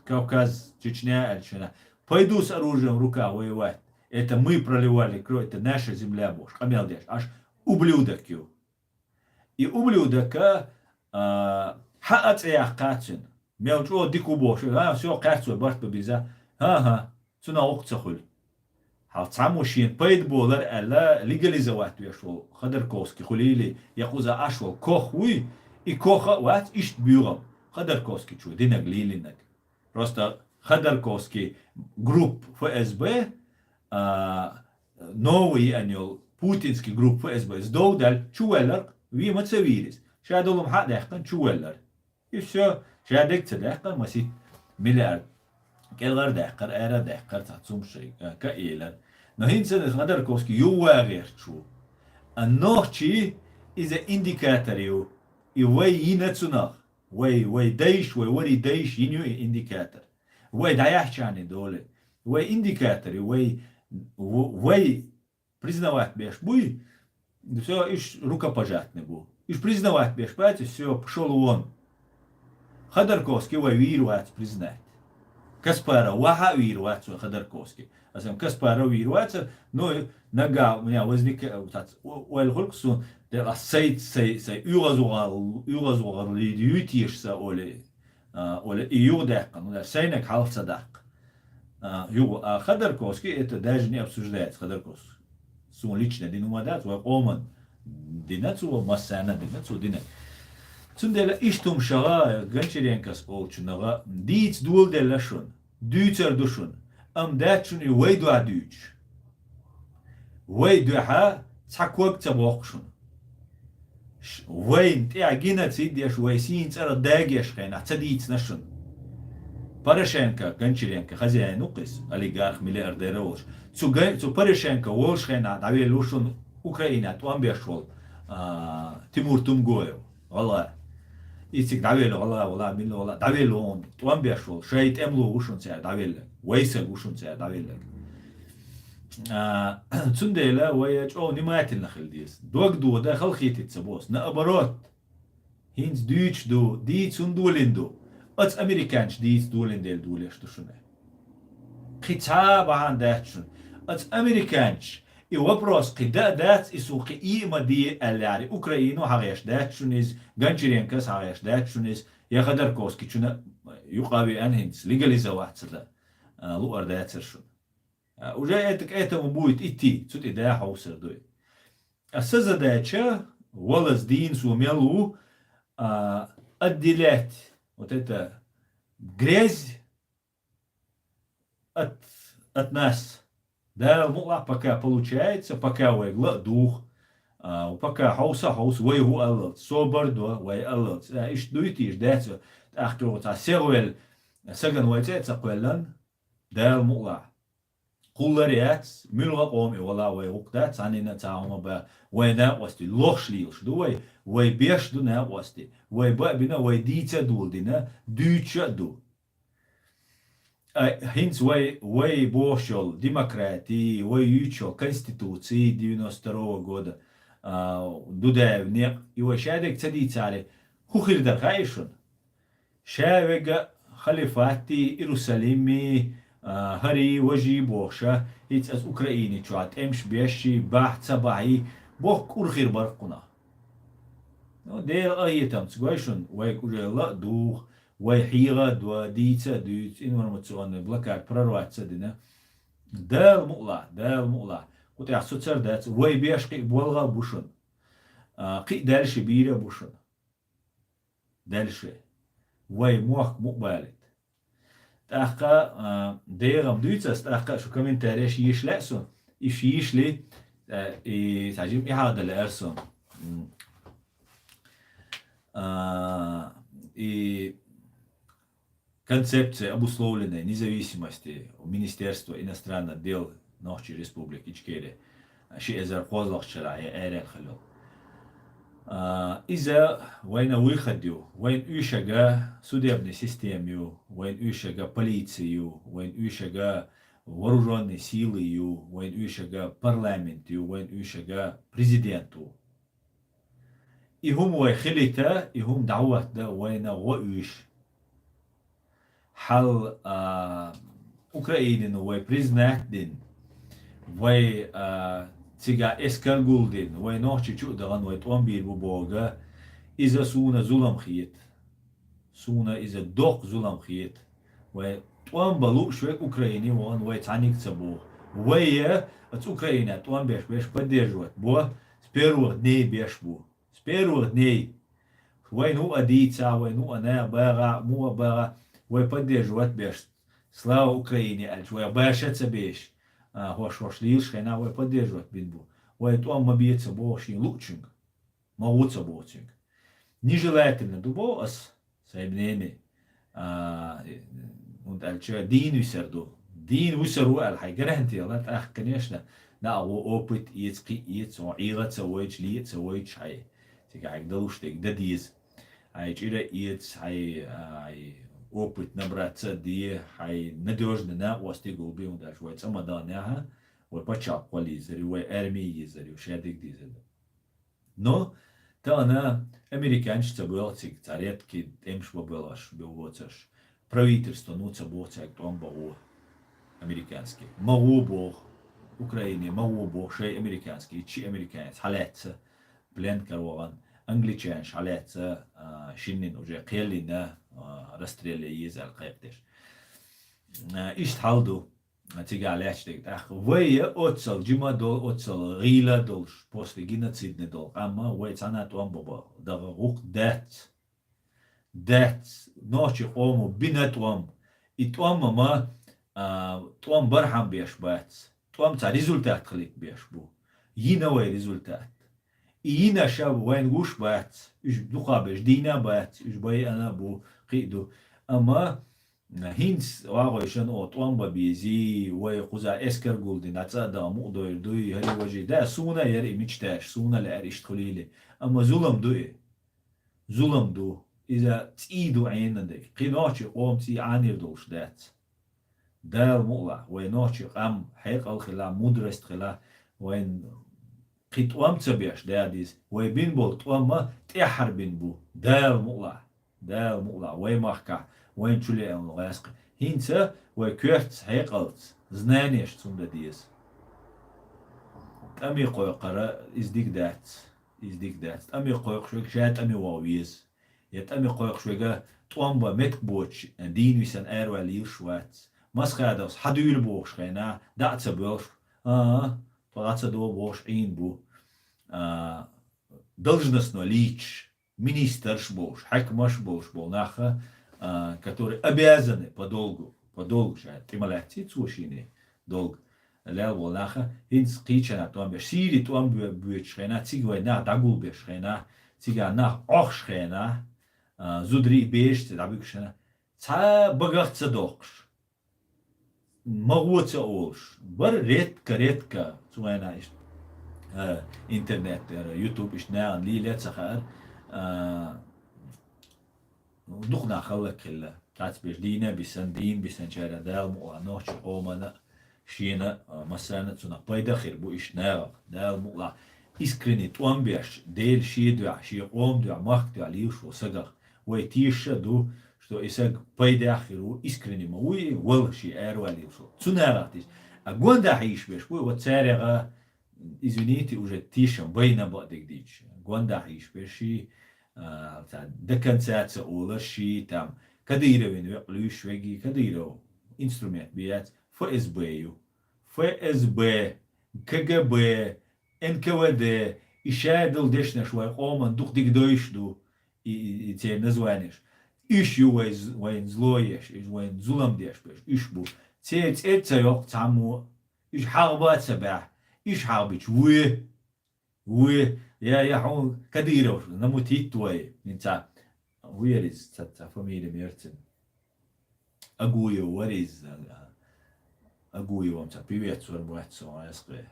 Кавказ, Чечня аьллачу хенахь, пойду с оружием в руках воевать. Это мы проливали кровь, это наша земля бохуш, къамел деш, аш ублюдок ю. И ублюдока, а, хьан а цӀе яккха цуьнан. Мел чӀогӀа дика ву бохуш, а, всё, кхаьрца вай барт бан бирза. ХӀан-хӀа, цунах гӀуллакх ца хуьлу. Хьал цхьаммо шена пайда болар аьлла легализовать веш волу Ходорковский хуьлийли, я кхуза Ӏаш волу Кох вуй, и Кох а вац иштта буьйгӀам Ходорковскийчо динарг, лелийнарг. Просто Ходорковский групп ФСБ, а, новый еана йолу путинский групп ФСБ, иза дов даьлла, чу ваьлларх, вен ма ца вийра иза. Ша долу хӀума хьа а даьккхина, чу ваьллар. И всё, ша дег ца даьккхар масийтта миллиард. КӀелгӀар даьккхар, ара даьккхар, цхьа цум шай, э, ка элар. Но хӀинца Ходорковский юввагӀерчу. А нохчий иза индикатор ю. И вай йина цунах. Вай, вай дайш, вай вари дайш йин ю и индикатор. Вай дӀаяхьчарни доле. Вай индикатор ю, вай, в-, вай признавать беш буй, всё, иш рукопожатный бу. Иш признавать беш бац, всё, пошёл вон. Ходорковский вай вийр вац признать. Каспаров ваха вийр вац вай Ходорковский. Асам Каспаров вийр вац, ну, нога у меня возник, э, тац, о-, ойл хулк сун, де ла сай, сай, сай, уйгъаз угъал, уйгъаз угъал лид ютиш са оле. А, ола и югъ даьккха, ну, да, сайнаг хьалха ца даккха. А, югъ, а Ходорковский это даже не обсуждается, Ходорковский. Сун лично дин ума дац, вай къоман дина цо, массана дина цо, дина. Цундела иштум шагӀа Гончаренкос олчунагӀа дийца доладелла шун, дуьйцар ду шун, ам дац шун и вай дуьхьа дуьйцуш. Вай дуьхьа цхьа ког ца боккху шуна. Ш-, вайн тӀехь геноцид деш, вай сийна цӀарах дагеш хенахь ца дийцина шуна. Порошенко, Гончаренко, хозяин укхис, олигарх, миллиардер волуш. Цу Гон-, цу Порошенко волуш хенахь дӀавелла ву шуна Украина тӀом беш волу, а, Тимур Тумгоев. ГӀалгӀа. И цига дӀавелла гӀалгӀа вала, милла вала, дӀавелла вон, тӀом беш волу, шай тӀемло ву шуна цара дӀавелла, вайсаг ву шуна цара дӀавелла. А, цундела вай чӀогӀа внимательно хила деза. Дог дода халахетица босу. Наоборот, хӀинца дуьйцуш ду, дийца хӀун долийна ду? Оцу американчу дийца долийна дела долеш ду шуна. Кхин цхьа а бахьана дац шуна. Оцу американчу и вопрос кхин да а дац, и суна кхин ийа ма де аьллаьри, Украину хьагӀеш дац шуна иза, Гончаренкос хьагӀеш дац шуна иза, я Ходорковскийчуна юкъа веана хӀинца легализоваться дан, а, луъар дацара шуна. А, уже это к этому будет идти, цу тӀе да хьовсар дуй. А са задача, валаз дийна со мел ву, а, отделять вот это грязь от, от нас. Дала мукъалахь пока получается, пока вайга ла а дугӀу, а, пока хьовса а хьовса, вай хӀу аллалц, собар до вай аллалц. А, иштта дуй тийша, даьца, тӀаккха цхьа сегӀвелла, сагана вай цӀе а ца кхоьллан, Дала мукъалахь. Кхуллар яц, муьлха къома и вала вай гӀукх дац, цхьаннина цхьа хӀума бан, вай накъостий лохуш лелаш ду вай, вай беш ду накъостий, вай ба а бина, вай дийца а доладина, дуьйцуш а ду. А, хӀинца вай, вай бохуш йолу демократии, вай юьйцуш йолу конституции девяносто второго года, а, Дудаев некъ, и вай шадерг ца дийцаре, хӀун хир дара хаьий шуна? Ша вега халифатти, Иерусалимми, а, хӀарий, важий бохуша, хӀинца аса Украини чохь тӀемаш бешший, бахь ца бахьий, боху кӀур хир бара кхунах. Ну, Делан къахетамца гой шуна, вайга уже ла а дугӀу, вай хьегӀа а до, дийца а дуьйцу, информационный блокада прорваться а дина. Дала мукъалахь, Дала мукъалахь, кху тӀехь соцар дац, вай беш кхин а болгӀа а бу шуна. А, кхин а даьлла ши бийра а бу шуна. Дальше. Вай мохк мукъабалийта. ТӀаккха, а, дегӀам дуьйцу ас, тӀаккха шу комментареш йийш лаьа сун. Иш йийшли, а, и, цхьа жим и хьагӀ дан лаьара сун. М. А, и концепция обусловленной независимости Министерства иностранных дел Нохчий Республики Ичкери ши эзар кхозлагӀчу шарахь я аьррел хилла. А, иза вайна выход ю, вайн уьшага судебный система ю, вайн уьшага полиция ю, вайн уьшага вооружённые силы ю, вайн уьшага парламент ю, вайн уьшага президент ву. И хӀума вай хилийта, и хӀума дӀахӀоттадан вайна гӀо уьйш. Хьал, а, Украинина вай признать дина, вай, а, цигахь эскар гулдина, вай Нохчийчу а дахана вай тӀом бийр бу бохург, иза суна зулам хета. Суна иза доккха зулам хета. Вай тӀом бан лууш верг Украине вахана вай цхьаьнниг а ца боху. Вай я оцу Украинехь тӀом беш берш поддерживать бо с первых дней беш бу. С первых дней. Вайна хӀу а дийцахь, вайна хӀу а наха багӀахь, муха а багӀахь, вай поддерживать берш. Слава Украине аьлча, вай баша а ца беш, а, хӀорш-хӀорш лелаш хенахь вай поддерживать бина бу. Вай тӀом ма бе ца боху шен луучуьнга. Ма гӀу ца боху цуьнга. Нежелательно ду боху ас, шай мнение. А, хӀунда аьлча дийна висар ду. Дийна висар ву аьлла хьай гарантия ла, тӀаккха, конечно, наӀа ву опыт эца, кхин эца, хьо ӀийгӀа ца вайча, ле а ца вайча хьай. Цига хьайга далуш дерг да деза. Хьай чӀира эца, хьай, а, хьай опыт набраться а де, хьай надёжный накъостий гулбе, хӀунда аьлча вай цӀа ма дан яхьа, вай паччахьалкхе лийзар ю, вай арми езар ю, шадерг дезар ду. Но тахана американцаш ца боьлху цига, цхьа редкий тӀемаш бан боьлхуш, бе воцарш. Правительство ну ца боху цаьрга тӀом бан гӀо американский. Ма гӀо боху, Украине ма гӀо боху шай американский, ши американец хьалаьцна, плен каравахана, англичанаш хьалаьцна, а, шиннин уже кхеллина, а, расстреле еза аьлла кхайкхадеш. А, иштта хьал ду. Цигахь лаьтташ дерг тӀаккха. Вай оццал жима долу, оццал гӀийла долуш, после геноцидный долу къам, вай цхьанна тӀом бан бан дагӀа гӀуллакх дац. Дац. Нохчийн къомо бина тӀом. И тӀом ма, а, тӀом бархьам беш бац. ТӀом цхьа результат хилийта беш бу. Йина вай результат. И йина ша вайна гуш бац. Уьш дукха беш дийна бац. Уьш байъина бу, кхин а ду. Амма ХӀинца вагӀойшан о тӀом бан безий, вай кхуза эскар гулдина, цӀа а даха мукъадойр дуй, хӀара важий. Да, суна яра и мечташ, суна лаьара иштта хуьлийла. Амма зулам ду и. Зулам ду. Иза цӀий ду Ӏена дерг. Кхин нохчийн къоман цӀий Ӏанийр долуш дац. Дала мукъалахь, вай нохчийн къам хьекъал хила, мудрость хила, вайн кхин тӀом ца беш, да деза. Вай бина болу тӀом ма тӀаьххьара бина бу. Дала мукъалахь. Дала мукъалахь, вай махкахь, вайна чу леана гӀаьскхи. ХӀинца вай коьртаца, хьекъалца, знанешца хӀума дан деза. ТӀаме кхойкхура иза дика дац, иза дика дац. ТӀаме кхойкхуш верг ша тӀаме вогӀа веза. Я тӀаме кхойкхуш верг тӀом бан меттиг боцуш, дийна висина араваьлла лелаш вац. Масхадовс хьан дуьйла бохуш хенахь, дӀа а ца боьлхуш, а, тхо дӀа ца до бохуш Ӏийна бу. А, должностной лицаш, министраш болуш, хьаькамаш болуш болу нах, а, которые обязаны по долгу, по долгу ша тӀе ма лаьцций цо шийне долг лел волу наха, хӀинца кхечанхьа тӀом беш, Сири тӀом бо-, боьдуш хенахь, цига вай нах дӀагулбеш хенахь, цигахь нах Ӏохуш хенахь, а, зударий, бешаш ца дӀабуьгуш хенахь, цхьа багах ца доккхуш. МагӀо ца олуш. Бара редко-редко, цу вайна иштта, а, интернет тӀера, YouTube иштта нахана лийла ца хаьара, а, дукха нах хӀаллакьхилла. Цхьацца беш дийна а бисина, дийна бисинчара Дала мукъалахь нохчийн къомана, шена, а, массарна а цунах пайда хир бу иштта нахах. Дала мукъалахь искренне тӀом беш, Дела шен дуьхьа, шен къоман дуьхьа, махка дуьхьа лелаш волу сагах. Вай тешаш а ду, что и саг пайдехь хир ву, искренне ма ву и, вала шен араваьлла йолуш волу. Цу нахах тешаш. А гонда хьийзаш беш бу, вот царех, извините, уже тешам байна бакъдерг дийцча. Гонда хьийзаш беш ши, а, ца, до конца ца олар ши, там, Кадыровин векъ луьйш веги, Кадыров инструмент бе яц, ФСБ ю. ФСБ, КГБ, НКВД, и шадолу дешнаш вай къоман дукха дика дойуш ду, и, и, и церан названеш. Уьш ю вай з-, вайн зло еш, уьш вайн зулам деш беш, уьш бу. Церан цӀе ца йоккху цхьаммо, уьш хьагӀба ца баьхьа, уьш хьагӀбича вуй, вуй, я, я хьуна Кадыров, намутийта вай, хӀинца, вуй яра иза, ца, ца фамилия мерцина. Агуев вара иза, Агуевам цхьа певец вара моьтту со, эскъе.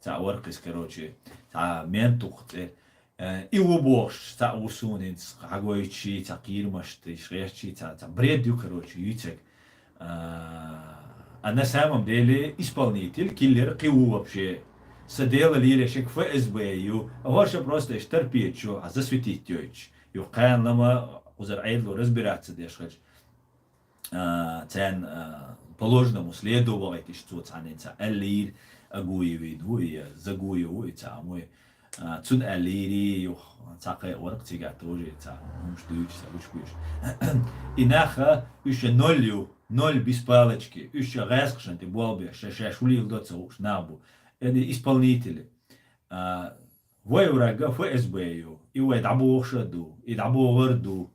Цхьа вара кхиз, короче, цхьа ментух цӀе. Э, и ву бохуш, цхьа ву суна хӀинца хьагойтучий, цхьа кхерамаш тӀе гӀертачий, цхьа, цхьа бред ю, короче, юьйцург. А, а на самом деле исполнитель, киллер кхин ву вообще. Са дела лелешаг ФСБ ю. А хӀорша просто эш торпеда чу, а засветить йойтуш. Юха кхана лама кхузара Ӏедало разбираться деш хилча, а, царна, а, по ложному следу вахийтиш цо цхьаннен ца аьллийра, Агуевин ву и, Загуев ву и, цхьа а ву и. А, цунна аьллийра, юха цхьа кхайкхаварг цигахь тоже цхьа хӀумаш дуьйцуш, цхьа гучабуьйцуш. И наха уьш ноль ю, ноль без палочки, уьш гӀаьскхашна тӀе болх беш, ша шаьш хӀу леладо ца хууш нах бу. Эни исполнители. А, вай врага ФСБ ю, и вай дӀабохуш а ду, и дӀабохур а ду.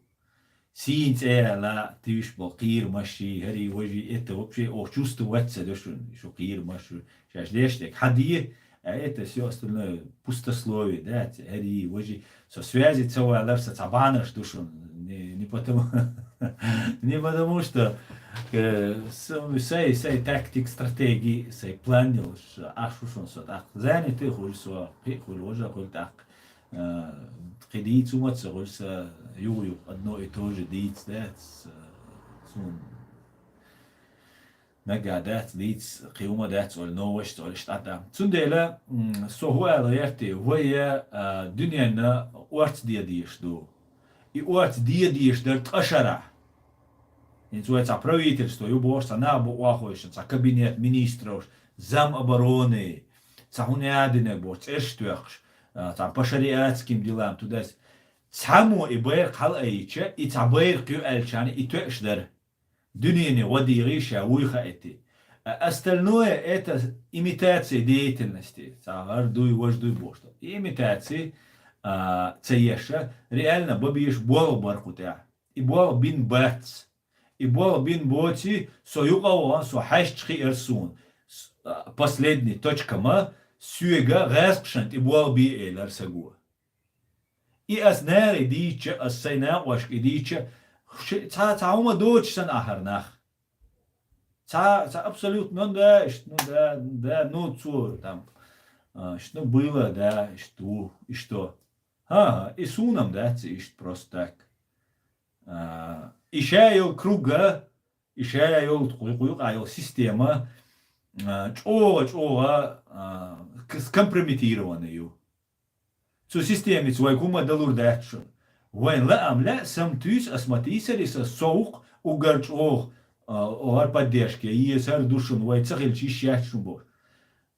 Сийна цӀе а ла, туьйсуш болу кхерамаш ший, хӀарий, важий, это вообще ох чувствовать ца до шуна, шу кхерамаш, шу шаьш деш дерг. Хьан де, А это всё остальное пустословие, да, эти ари, важи. Со связи ца валар, са ца банаш душун. Не, не потому, не потому что, э, с-, сай, сай тактик, стратеги, сай план йолш, аш шушун со так. Зани ты хуй со, хи хуй ложа хуй так. Э, киди цума ца хуй са, ю, ю, одно и то же диц, да, с-, сун. Нага дац, диц, кхиума дац, оль новость, оль штата. Цундела, м, со хуала ярти, вая, а, дунена орц дедиш ду. И орц дедиш дар ткъашара. Инц вай ца правительство, ю бош, ца набу уахойшин, ца кабинет министров, зам обороны, ца хуня динег бош, церш твехш, а, ца по шариатским делам, тудас. Цамо и байр хал айча, и ца байр кю альчани, и твеш дар. Дунене вадири ша уйха эти. А остальное это имитация деятельности. Ца гар дуй, вож дуй бошта. И имитации, а, ца еша, реально бабиеш бол баркутя. И бол бин бац. И бол бин боци, со юкъа ван, со хаш чхи эрсун. С-, а, последний точка ма, сюега газ кшант, и бол би элар сагуа. И ас нари дийча, ас сай накъвашк и дийча, ш-, ца, ца ума доч сан ахар нах. Ца, ца абсолютно, ну да, ишт, ну да, ну да, ну цур, там, а, ишт, ну было, да, ишт, у, и что? Ха, и сунам, да, ц-, ишт просто так. А, и шаял круга, и шаял куй-, куй-, куй-, система, а, чо, чо, а, к-, скомпрометированную. Цу системиц вай кума далур датшун. Вайн ла ам ла сам тюс асматисариса соук угар чох, а, огар поддержке, и сар душун вай цахил чиш ятшун бо.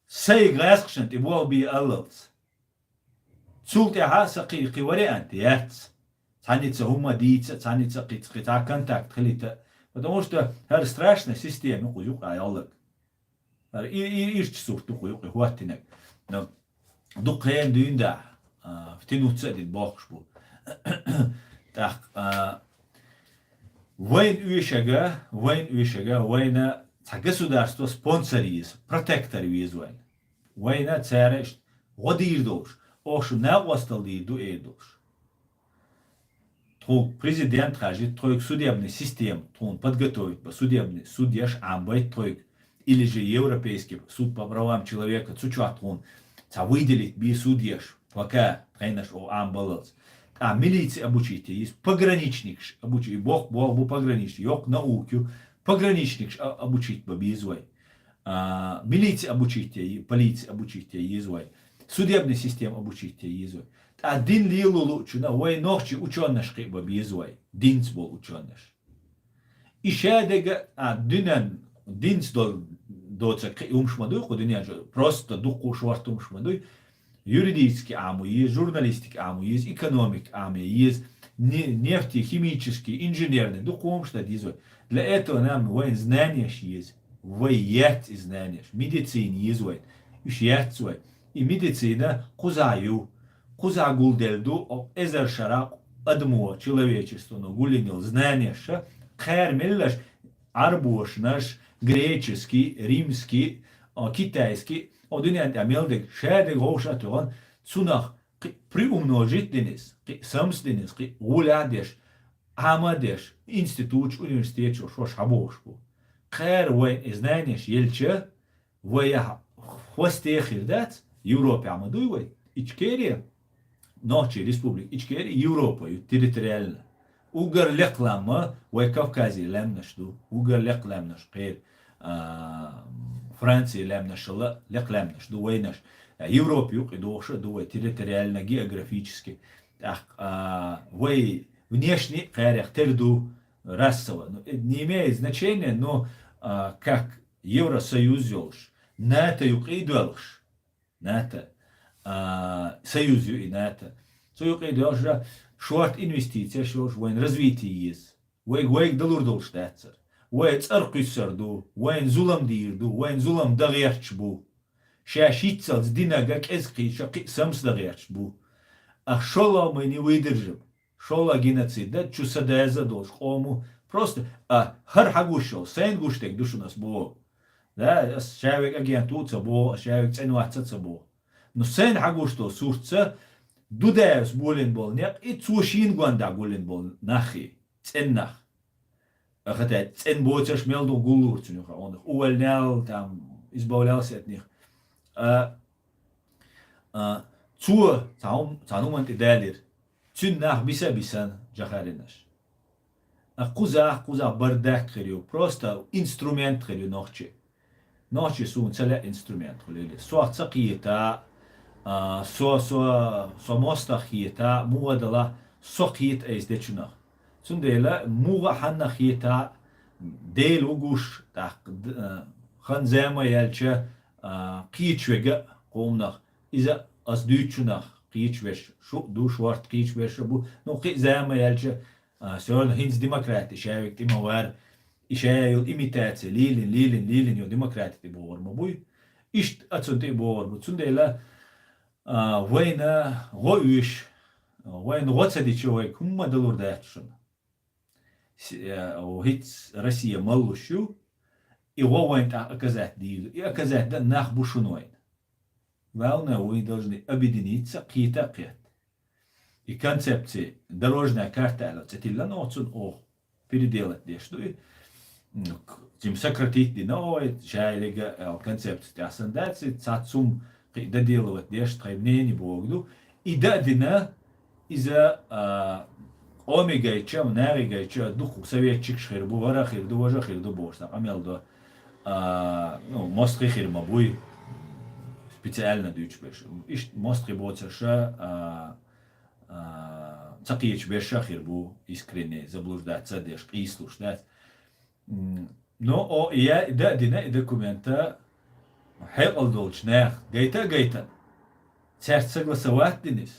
Сай гасхшан ти бол би аллалц. Цул тяха са кхи, кхи вариант яц. Цаница хума дица, цаница кхи, кхи та контакт хилита. Потому что гар страшная система куюк аяллак. Ар и, и, ирч сурту куюк и хуаттинак. Но дукхен дюнда, а, втянуться один бохш бу. Так, а, вайн уйшага, вайн уйшага, вайна ца государство спонсор из, протектор из вайн. Вайна цареш гъодир долш, ош на остал дир ду эй долш. Тху президент хажит, тхойк судебный систем, тхун подготовить ба судебный судьяш амбайт тхойк. Или же Европейский суд по правам человека, цучуа тхун, ца выделить би судьяш, пока тхайнаш о амбалалц. А милиция обучить есть, пограничник ш-, обучить, бог, бог бу пограничник, ёк наукю, пограничник ш-, а-, обучить ба бизвай. А, милиция обучить я, полиция обучить я, езвай. Судебная система обучить я, езвай. А дин лилу лучуна, вай нохчи учённаш хиба, езвай. Динц бол учённаш. И шадега, а, динан, динц дол, доца кхи умшмадуй, ку динан жо, просто дукку шварт умшмадуй. Юридический аму ез, журналистик аму ез, экономик аму ез, не-, нефтехимический, инженерный, дукумш да дизой. Для этого нам вайн знания ш ез, вай яц и знания ш, медицин ез вай, уж яц вай. И медицина кузаю, куза гулдельду, о, эзер шара адмуа, человечество, но гулинил знания ша, кхэр меллаш, арбуш наш, греческий, римский, о, китайский, о, дунянтӀа мелдег, шадег гъовшатугъан, цунах кхи приумножить динис, кхи самс динис, кхи гъуля деш, ама деш, институтш, университетш, шош хабош бу. Кхэр вай и знаниеш елча, вай я хвосте хир дац, Европе ама дуй вай, Ичкерия, Нохчи республик Ичкерия, Европа ю территориально. Угар леклама вай Кавказе лемнаш ду, угар леклемнаш кхер, а, Франция лемнаш ла, леклемнаш ду вайнаш. А, Европа юкъи дохша ду вай территориально, географически. Так, а, вай внешне кхерех тер ду расово. Ну, это не имеет значения, но, а, как Евросоюз ёлш, НАТО юкъи долш, НАТО, а, союз ю и НАТО. Цу юкъи долш, шорт инвестиция шош, вайн развитие ез. Вайг, вайг далур долш дацар. Вай цӀар куйсар ду, вайн зулам дир ду, вайн зулам дагъерч бу. Ша шиццалц динага кӀез кхийча кхи самс дагъерч бу. А шолла мы не выдержим. Шолла геноцид да, чу са деза долш къому. Просто, а, хар хагушо, сайн гуштек душунас бо. Да, ас шавек агенту ца бо, ас шавек ценваца ца бо. Ну, сайна хьагуш долу суртца, Дудаевс болийна болу некъ, и цо шийна гондахь гулйина болу нах и, цӀена нах. Ахата цӀена боцурш мел ду гуллур цуьнан юха, ондах увольнял, там, избавлялся от них. А, а, цо цхьа хӀум-, цхьа хӀуманна тӀе далийра. Цуьнан нах биса а бисана, Джохаринаш. А кхузахь, кхузахь бардак хир ю, просто инструмент хир ю нохчи. Нохчи суна ца лаьа инструмент хуьлийла. Сох ца кхета, а, со, со, со мостагӀа хета, муха а дала, со кхета айса дечунах. Цундела муха а хьанна хета, Дела ву гуш, тӀаккха д-, а, хан зама яьлча, а, кхечвега а къоманах, иза ас дуьйцучунах кхечвеш, шу а ду, шорта кхечвеш а бу, ну, кхин а зама яьлча, а, всё равно хӀинца демократи шаверг тӀе ма вара, и ша йолу имитация, лелина, лелина, лелина йолу демократи тӀе богӀур ма буй. Иштта а цунна тӀе богӀур бу. Цундела, а, вайна гӀо уьш, вайна гӀо ца дича, вайга хӀумма далур дац шуна. С-, э, о, хӀинца Россия маллуш ю, и гӀо вайна тӀаккха оказать дийр ду. И оказать дан нах бу шуна вайна. Главное, вы должны объединиться, кхета а кхетта. И концепция, дорожная карта аьлла, цӀе тиллина оцун оха переделать деш ду и. М, к-, цим сократить дина, ой, шайрига, э, концепция тӀехь сан дац, и цхьацца хӀума кхин доделывать деш, тхайн мнение богу ду. И да а дина, иза, а, къоми гайча, нари гайча, дукха советчикаш хир бу, вара хир ду, важа хир ду бохуш, сан къамел до. А, ну, мостагӀий хир ма буй, специально дуьйцуш берш. Иштта мостагӀий боцурша, а, а, ца кхечу берша хир бу, искренне, заблуждаться деш, къийсалуш дац. М, но, о, я, и да а дина, и документа хьекъал долчу нех гайта а гайтана, цаьрца согласовать дина иза.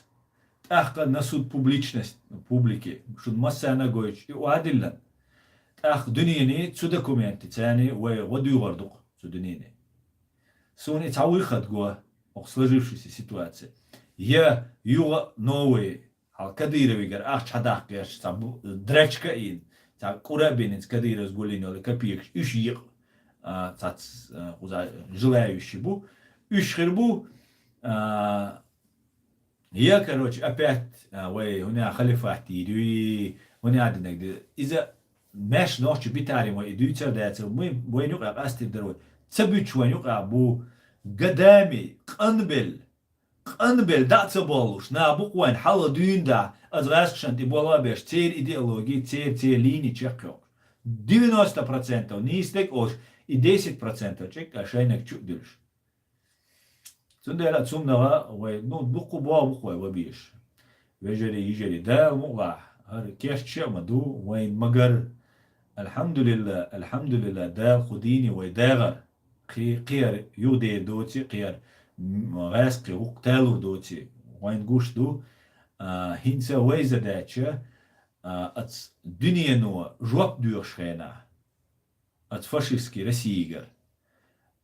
ТӀаккха на суд публичность, публике, шуна массарна а гойтуш, и охьадиллина. ТӀаккха дуьнене цу документе царна вай гӀо дуьйгӀур ду-кх цу дуьнене. Суна и цхьа выход го, окху сложившейся ситуации. Я юха новые, хьал Кадыровигара ахча хьадаккха гӀерташ, цхьа бу-, драчка а йина, цхьа кӀура а бина, Кадыровс гулйина йолу копейкаш, уьш йикъа, а, цхьацца, а, кхуза желающие бу. Уьш хир бу, а, я, короче, опять, а, вай, хӀуна халифат дийр юй, хӀуна динаг ди-, иза маьш нохча битари вай и дуьйцар дацар, вай, вайна юкъа къастийр дара вай. Ца буьтуш вайна юкъа бу, годами, къанбелла, къанбелла дӀа а ца боллуш, нах бу-кх вайна хьалха дуьйна да, аса гӀаскхашна тӀе болх а беш, церан идеологи, церан, церан лини чекхйоккхуш. Девяносто процентов нийса дерг олуш, и десять процентов чӀиккъа шайниг чу а дуьлуш. Цундела цунна вай, ну, дуккха боху бу-кх вай, ва беш. Вежарий, йижарий, Дала мукъалахь, хӀара керча а ма ду, вайн магар. Алхьамдулилла, алхьамдулилла, Дала кху дийне вай дагӀар. Кхи-, кхиар юхадер доци, кхиар, м, гӀаьскхи хӀукху талур доци, вайн гуш ду. А, хӀинца вайза даьча, а, ац дуьнено жоп доьхуш хенахь. Оцу фашистский Россиягара.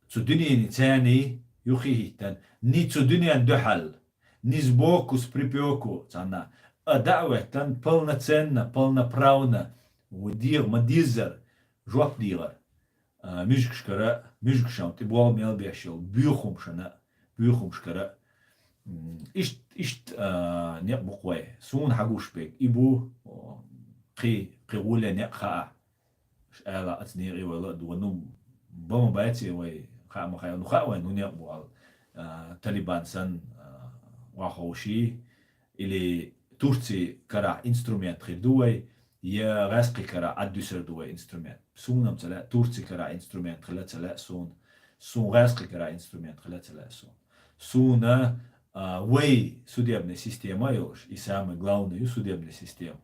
Цу дуьнене царний юххе хӀиттан, ни цу дуьнен дуьхьал, ни сбоку, с припеку, царна, а дӀа а хӀоьттан, полноценно, полноправно, ву дегӀ ма деззара, жоп дегӀар, а, муьжгашкара, муьжгашан тӀе болх мел беш йолу боьхамашна, боьхамашкара. М, ишт-, ишт, а, некъ бу-кх вай. Суна хьагуш берг и бу, о, кхи, кхи гӀоле некъ хаа. Ш-, ала аца некъий вай ла а дугӀу, ну, ба ма бац вай, хаа ма хаьа, ну, хаьа вай, ну, некъ бу ала, а, Талибан санна, а, охьаховший, или Турци карахь инструмент хир ду вай, я гӀаьскхи карахь Ӏаддуьсур ду вай инструмент. Суна-м ца лаьа, Турци карахь инструмент хила ца лаьа суна. Суна гӀаьскхи карахь инструмент хила ца лаьа суна. Суна, а, вай судебная система а йолуш, и самый главный ю судебная система.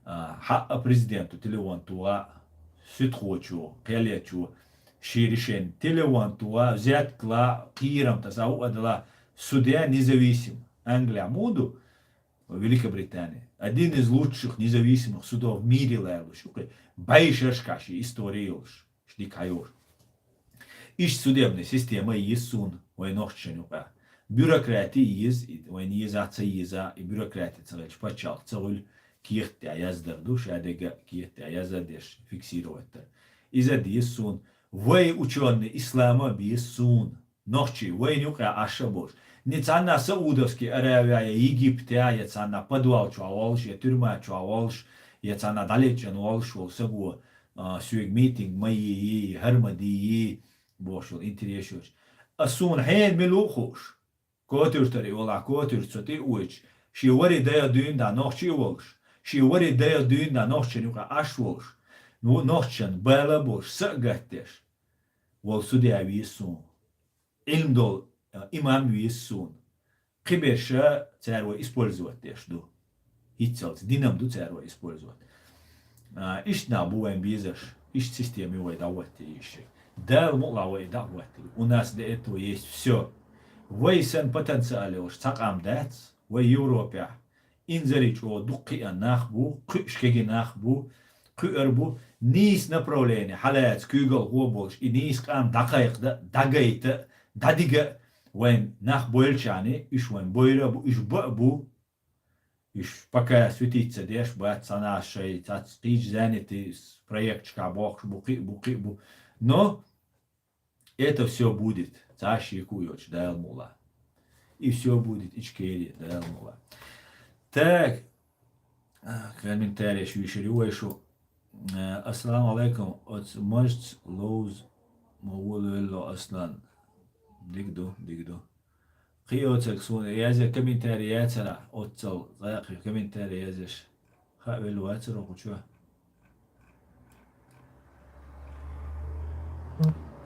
А, хьаъа президенту телефон тоха, суьдхочо, кхелечо, шен решение телефон тоха, взятка лаха, кхерам таса, хӀуъа дала, судья независим. Англия муха ду? Великобритания. Один из лучших независимых судов в мире лаьллуш ю-кх. БӀе шершкахь шен истори йолуш. Ш дика хьайогӀуш. Иштта судебная система еза суна вайн нохчашна юкъахь. Бюрократи еза, и вайна еза, ца еза, и бюрократи ца хилча, пачхьалкх ца хуьлу, кехат тӀехь яздар ду, шадерг а кехат тӀехь яза а деш, фиксировать дар. Иза деза суна. Вай учёный ислама а беза суна. нохчий, вайна юкъе Ӏаш а болуш. Ни цхьанна Саудовский Аравия, я Египте, я цхьанна подвал чохь волуш, я тюрьма чохь волуш, я цхьанна дӀалечкъина волуш волу саго, а, соьга митинг ма йийи, хӀара ма дийи, бохуш йолу интерес йолуш. Ас суна хьенан мила ву хууш? Котуьртара и валахь, Котуьрта со тӀе а вуьйцуш, шен вари дайа дуьйна дӀа нохчий а волуш, шен вари дайа дуьйна дӀа нохчашна юкъа Ӏаш волуш, ну, нохчашна бала а болуш, са а гатдеш, волу судья вийза суна. Ӏилма долу, а, имам вийза суна. Кхиберш цара вай использовать деш ду. ХӀинццалц динам ду цара вай использовать. А, иштта нах бу вайн безаш, иштта система ю вай дӀахӀоттийша. Дала мукъалахь вай и дӀахӀоттийла. У нас для этого есть всё. Вай санна потенциал йолуш цхьа къам дац, вай Европехь. Инзаре чӀогӀа дукха кхиъна нах бу, кхуьуш кегий нах бу, кхуьур бу, нийса направление, хьалаца куьйгалхо а болуш, и нийса къам дӀакхайкхада, дӀагайта, дӀадига а вайн нах бойлучарний, уьш вайн бойра а бу, уьш баа а бу, уьш пока светиться деш бац, цхьанхьа шайн цхьацца кхечу занятый проекташкахь бохкуш бу, кхин а бу, кхин а бу. Но это всё будет. Цхьа а шеко йоцуш, Дала мукъалахь. И всё будет, Ичкери, Дала мукъалахь. Так, а, комментарий шу йишар ю вай шу. А, ассаламу алайкум. Оцу мажца ловза ма волавелло, Аслан. Дика ду, дика ду. Кхин оцург суна язъе комментарий яцара, оццал цкъа а кхин комментарий язъеш. Хаавелла вацара хӀокху чохь?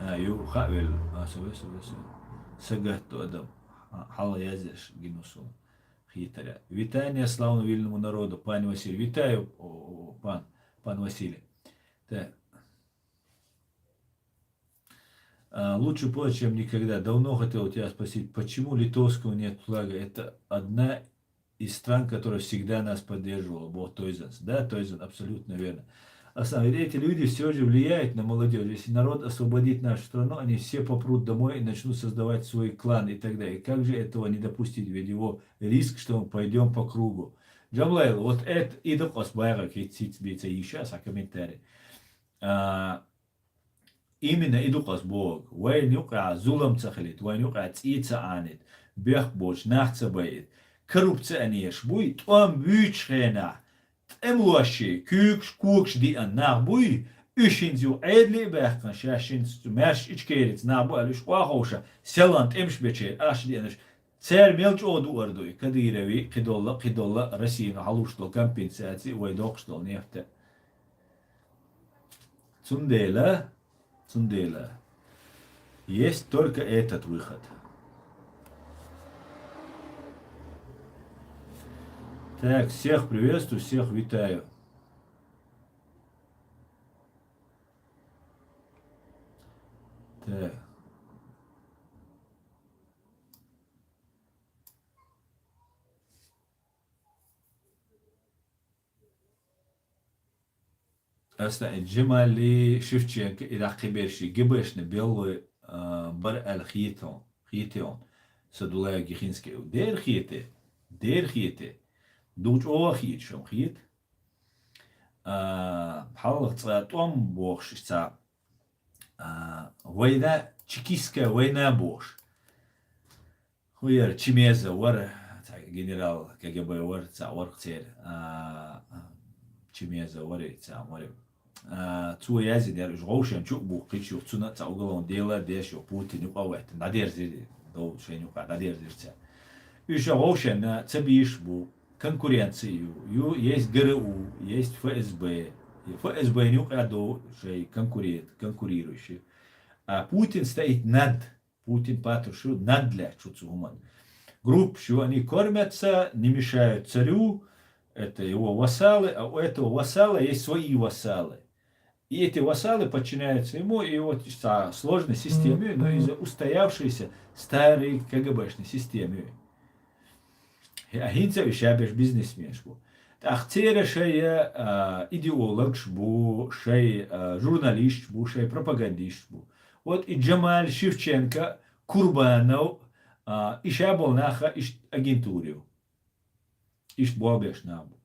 А, ю, хаавелла. А, со ве, со ве, со ве. Сагатто адам. А, хьала язъеш гина суна. Хетарехь. Витание славному вильному народу, пан Василий. Витаю, о, о, пан, пан Василий. Так. А, лучше поздно, чем никогда. Давно хотел у тебя спросить, почему литовского нет флага? Это одна из стран, которая всегда нас поддерживала. Вот Тойзенс. Да, Тойзен, абсолютно верно. Аслан, ведь эти люди все же влияют на молодежь. Если народ освободит нашу страну, они все попрут домой и начнут создавать свой клан и так далее. Как же этого не допустить? Ведь его риск, что мы пойдем по кругу. Джамлайл, вот это и докъас байгӀа кхиц, циц бийца йиша, са комментарий. А, именно и дукъас боху, вайна юкъахь зулам ца хилийта, вайна юкъахь цӀий ца Ӏанийта, бехк боцуш нах ца байийта, коррупционераш буй, тӀом буьйцучу хенахь, тӀемалоший, куьйгаш, когаш диъна нах буй, уьш хӀинца юха Ӏедале а баьккхина, шаьш хӀинца маьрша Ичкерица нах бу аьлла, уьш къоховша, селан тӀемаш бечеран ахча деанаш, цара мел чӀогӀа дуур ду и Кадыровый, кхидолла, кхидолла Россияно хьалуш долу компенсаци, вай доккхуш долу нефть. Цундела, цундела, есть только этот выход. Так, всех приветствую, всех витаю. Так. Аса и Джамали, Шевченко, и даккхий берш ГБшна беллой, а, бара аьлла хетон, хетон. Са дулай Гихинский. Дера хете, дера хете. Ду чӀогӀа хеташ, ам хета. А, хьалха цкъа тӀом бохуш, иштта, а, война, чекистская война бохуш. ХӀу яра Чимеза вара, цхьа генерал КГБ вара, цхьа вара церан, а, Чимеза вара, цхьа вара. А, цо яздина яра, уьш гӀовшен чу а бу кхича, юха цунна а цхьа уголовное дело а деш, юха Путин юкъа а веттина, дӀадерзира, дов шайн юкъа дӀадерзира цара. Уьш а гӀовшенна ца бийш бу, конкуренция ю, ю, есть ГРУ, есть ФСБ. ФСБ-н юкъа а ду шайн конкурент, конкурирующий. А Путин стоит над Путин, Патрушев, над лаьтташ ву цу хӀуманна. Группаш ю, они кормятся, не мешают царю, это его вассалы, а у этого вассала есть свои вассалы. И эти вассалы подчиняются ему, и вот цхьа сложная система ю, но из-за устоявшейся старой КГБшной системы ю. А хӀинца уьш ша берш бизнесменаш бу. ТӀаккха церан шайн, а, идеологаш бу, шайн, а, журналисташ бу, шайн пропагандисташ бу. Вот и Джамаль, Шевченко, Курбанов, а, и ша болу наха иштта агентура ю. Иштта болх беш нах бу.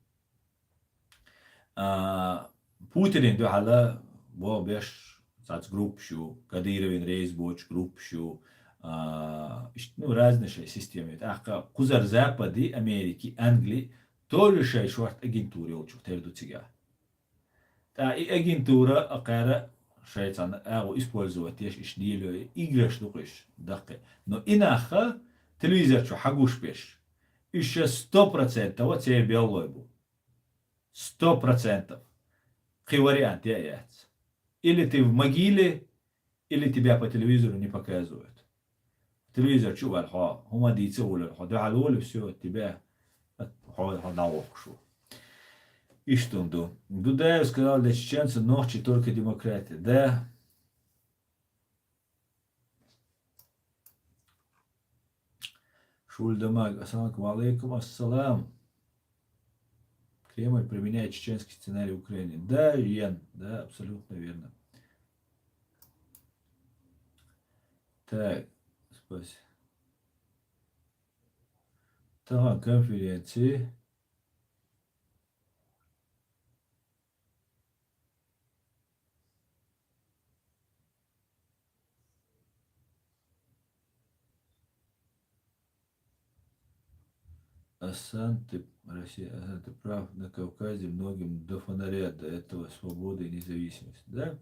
А, Путинан дуьхьала болх беш цхьацца группаш ю, Кадыровн реза боцуш группаш ю, А, ишт-, ну, разный шай система. ТӀаккха кхузара Запади, Америки, Англи, тоже шай шорт агентура йолчух тера ду цигахь. ТӀа и агентура а кхара шайца агӀо использовать еш, иш дийло, играш ду-кх иш даккхи. Но и нахха телевизор чу хьагуш беш, иш ша сто процентов церан беллой бу. Сто процентов. Кхин вариант я яц. Или ты в могиле, или тебя по телевизору не показывают. Телевизор чу ваьлла хьо, хӀума дийца а волавелла хьо, дуьхьал волу, всё, тебя, хьо, хьо дӀавоккхуш ву. Иштта ду. Дудаев сказал, для чеченцев нохчи только демократия. Да. Шульдамаг, ассаламу алейкум, ассалам. Кремль применяет чеченский сценарий в Украине. Да, Ян, да, абсолютно верно. Так, спасибо. Тахана конференция. Асан, ты, Россия, Асан, ты прав, на Кавказе многим до фонаря до этого свободы и независимости, да?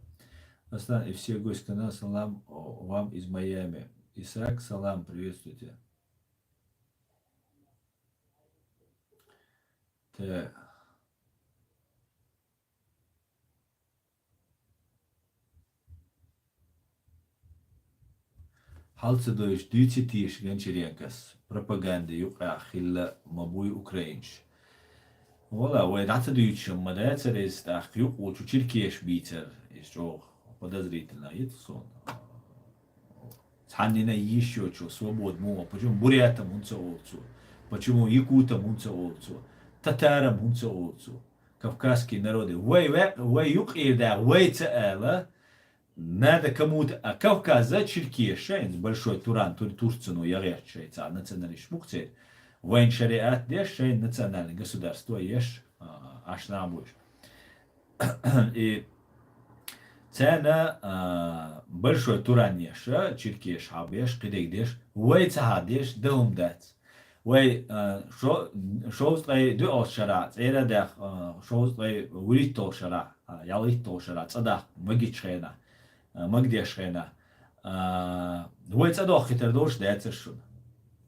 Асан, и все гости канала, салам, о, вам из Майами. Исаак, салам, приветствую тебя. Так. Хьал ца дойуш дуьйций теша Гончаренкос, пропаганда юкъахь хилла ма буй украинцаш. Вала, вай дӀа ца дуьйцуш ма дацара иза, тӀаккха юкъа волчу черкеша бийцара иза чӀогӀа подозрительно йита суна. Цхьаннина йиш йоцу свобода муха, почему бурятам хӀунда ца олу цо? Почему якутам хӀунда ца олу цо? Татарам хӀунда ца олу цо? Кавказские народы. Вай ве-, вай юкъера да, вай ца ала, надо кому-то, а Кавказа черкеша, хӀинца Большой Туран, тур-, Турцано яхьерчу шайца националист бу-кх церан. Вайн шариат деш, шайн национальное государство еш, а, аш нах буш. И царна, а, Большой Туран еш, черкеш хьабеш, кхидерг деш, вай ца хьадеш, дан хӀума дац. Вай, а, шо-, шовзткъе доьалгӀачу шарахь, цӀера а даьхна, а, шовзткъе вуьрхӀитталгӀачу шарахь, а, ялхитталгӀачу шарахь цӀа дахка магичу хенахь, а, магадеш хенахь, а, вай цӀа дохкийтар долуш дацара шуна.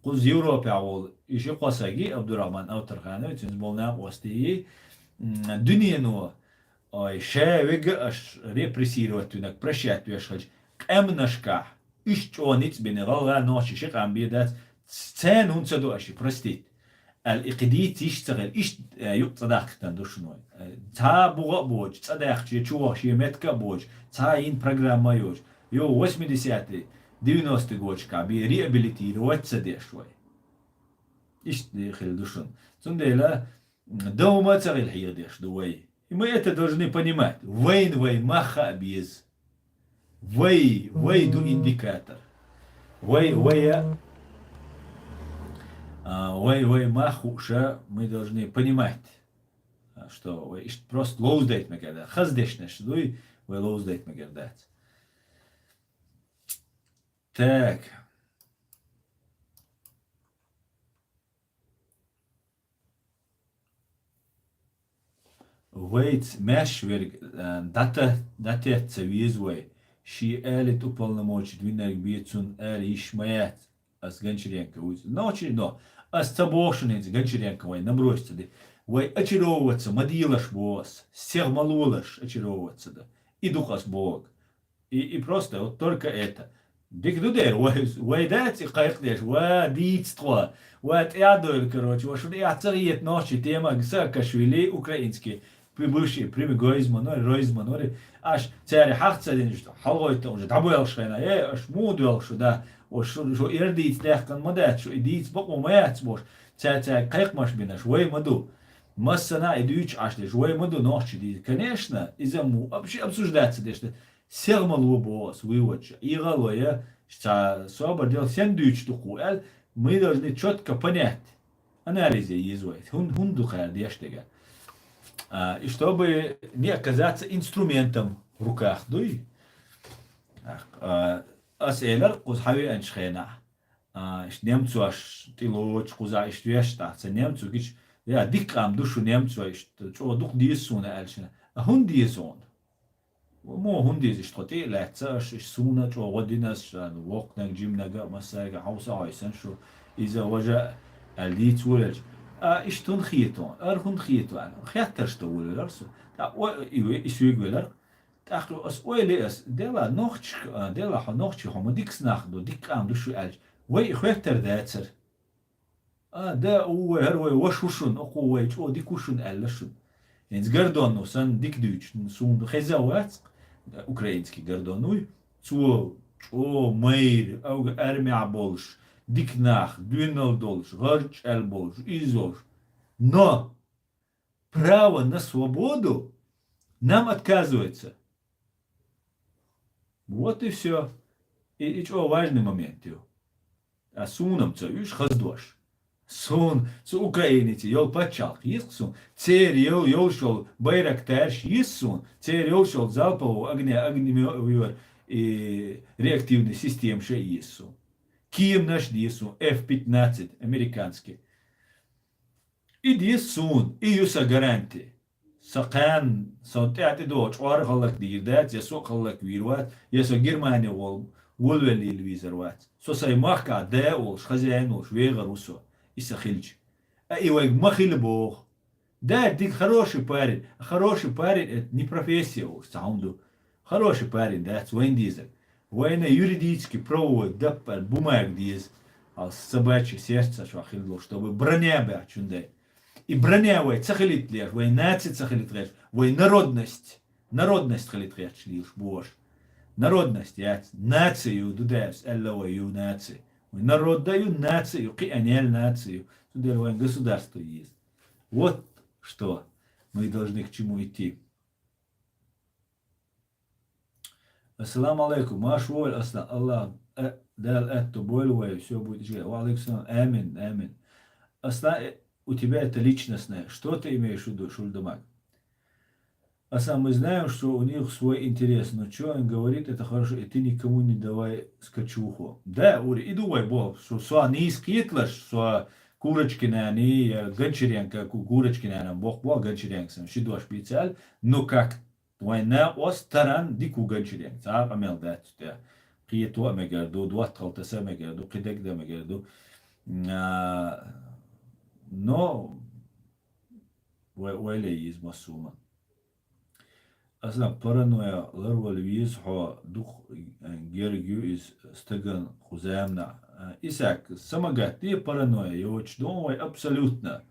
Кхуза Европехь волу и ши кхо саги, Абдурахман Авторханович, цуьнца болу накъостий, м, дуьнено, ой, ша вега аш репрессировать винарг прощать веш хилча, къаьмнашкахь, уьш чӀогӀа ницкъ бина, гӀалгӀа, нохчи ши къам бен дац, царна хӀунда ца до аш и простить? Аьлла, и кхин дийца йиш ца хилла, иштта, э, юкъа цӀа дахкийтина ду шуна вай. Э, цхьа буха а боцуш, цӀа даьхкича, я чу вахча, я меттиг а боцуш, цхьа а йина программа а йоцуш, йо, восьмидесятый, девяностый годашкахь бен реабилитировать ца деш вай. Иштта хилла ду шуна. Цундела, м, дан хӀума а ца хилла хьехадеш ду вай. И мы это должны понимать. Вайна вай мах хаа беза. Вай, вай ду индикатор. Вай, вай, а, вай, вай мах хууша, мы должны понимать, а, что вай иштта просто ловзадайта мегар дац. Хаза дешнаш дуй, вай ловзадайта мегар дац. Так. Вайца маьрша верг, а, дӀата-, дӀатетта ца веза вай. Шен алийта уполномоченный винарг бен цунна ала йиш ма яц. Ас Гончаренко вуьйцу. Нохчи-, но ас ца боху шуна хӀинца Гончаренко вай набросить ца де. Вай очаровываться ма делаш боху ас. Сех ма лолаш очаровываться дан. И ду-кх ас бохург. И, и просто вот только это. Дика ду дера, вай, вай дац и кхайкхадеш, ва дийца тхо, ва тӀаьхьадойла, короче, ва шуна эхь ца хета нохчи тема, Саакашвили, украинский, при-, бывший Примигойзман вара, Ройзман вара, аш цаьрга хьаха ца дина, хьалгӀойту уже дӀабоьлхуш хенахь, э, аш муха доьлхуш ду, да, вот шу, шу эр дийца даьккхина ма дац, шу и дийца бакъо ма яц бохуш, цаьрца кхайкхамаш бинарш, вай ма ду. Массанхьа и дуьйцуш Ӏаш дерш, вай ма ду нохчи дийца. Конечно, иза мо вообще обсуждать ца деш ду. Сех ма ло боху ас вуй вачча. ИгӀа а ло я, цхьа собар дела, сен дуьйцуш ду-кх ву аьлла, мы должны чётко понять. Анализ ян еза вай. ХӀун-, хӀунда ду кхара деш дерг? А, и чтобы не оказаться инструментом в руках, дуй? А, а, Ас элар кхуза хьавеанчу хенахь, а, иштта немцош тӀелоцуш кхузахь иштта веш тӀаккха, ца немцу гича, я, дика къам ду шу немцой, иштта чӀогӀа дукха деза суна аьлла шена. А хӀунда деза хьуна? Мо хӀунда деза иштта тхо тӀе а лаьцна, аша иштта суна чӀогӀа дина ас, ша воккханиг, жиманиг а, массаьрга хьовса а хьовсийна шу, иза важа а аьлла дийца волавелча. А иштта хӀунда хета хьуна? Ара хӀунда хета хьуна? Хеттарш дан волавелар со. ТӀаккха ой, и ве-, и соьга велар. ТӀаккха ас ойла йи ас, дела нохчашка, а, дела хьо нохчий, хьо ма дикаца нах ду, дика къам ду шу аьлча, вай и хоьттар дацара. А, да, у вай, хӀара вай ваша ву шуна, оцу вай чӀогӀа дика ву шуна аьлла шуна. ХӀинца Гордон ву санна дика дуьйцуш, суна хеза а вац, украинский Гордон вуй, цо чӀогӀа майра, ага армехь болуш, дика нах, доьналла долуш, гӀарчӀ аьлла болуш, иза волуш. Но право на свободу нам отказывается. Вот и всё. И, и чӀогӀа важный момент ю. А суна-м ца уьш хаздош. Суна, цу Украиница йолу пачхьалкх еза-кх суна. Церан йол-, йолуш йолу байрактарш еза суна. Церан йолуш йолу залпового огня, огнемёт, и реактивный системаш а еза суна. Кеманаш а деза суна, F пятнадцать американский. И деза суна, и ю сан гаранти. Сан кхаьна, сан тӀаьхьа тӀедогӀучу чкъор а хӀаллакдийр дац, я со а хӀаллаквийр вац, я со Германи волу волавелла вийзар вац. Со сайн махкахь да а волуш, хозяин а волуш вехар ву со, и сан хилча. А и вайга ма хила боху. Да, дика, хороший парень. А хороший парень — это не профессия волуш цхьа хӀума ду. Хороший парень дац вайна дезарг. Вайна юридически правовой даппар бумага деза. Хьал собачье сердце чохь хила долуш, чтобы броня баьхчун дай. И броня вай ца хилийталеш, вай наци ца хилийталеш, вай народность, народность хилийталеш лелаш бу ваша. Народность яц, наци ю, Дудаевс аьлла вай ю наци. Вай народ а ю, наци ю, кхиъна яьлла наци ю. Цундела вайн государство еза. Вот что мы должны к чему идти. Ассаламу алейкум. Марша вогӀийла, Аслан. Аллах, э, Дала аьтто бойла вай, всё будет иштта. Ва алейкум салам. Амин, амин. Аслан, э, у тебя это личностное. Что ты имеешь в виду, Шульдамаг? Аслан, мы знаем, что у них свой интерес. Но чё он говорит, это хорошо, и ты никому не давай скачуху. Да, Ури, и ду вай боху, со, со нийса кхеталаш, со Курочкинани, я Гончаренко, Ку-, Курочкинанан боху, боху Гончаренко сан ши дош бийца аьлла. Ну как? Вайн накъост таран дика ву Гончаренко, цхьа а къамел дац цу тӀехь. Кхето а мегар ду, доттагӀалла таса а мегар ду, кхидерг дан мегар ду. М, а, но вай ойла е еза массо а хӀуманна. Аслан, паранойя ларвала веза хьо, дукха, э, герга ю иза стагана кху заманахь. Э, Исаак, са ма гатде паранойя йоцуш ду вай абсолютно.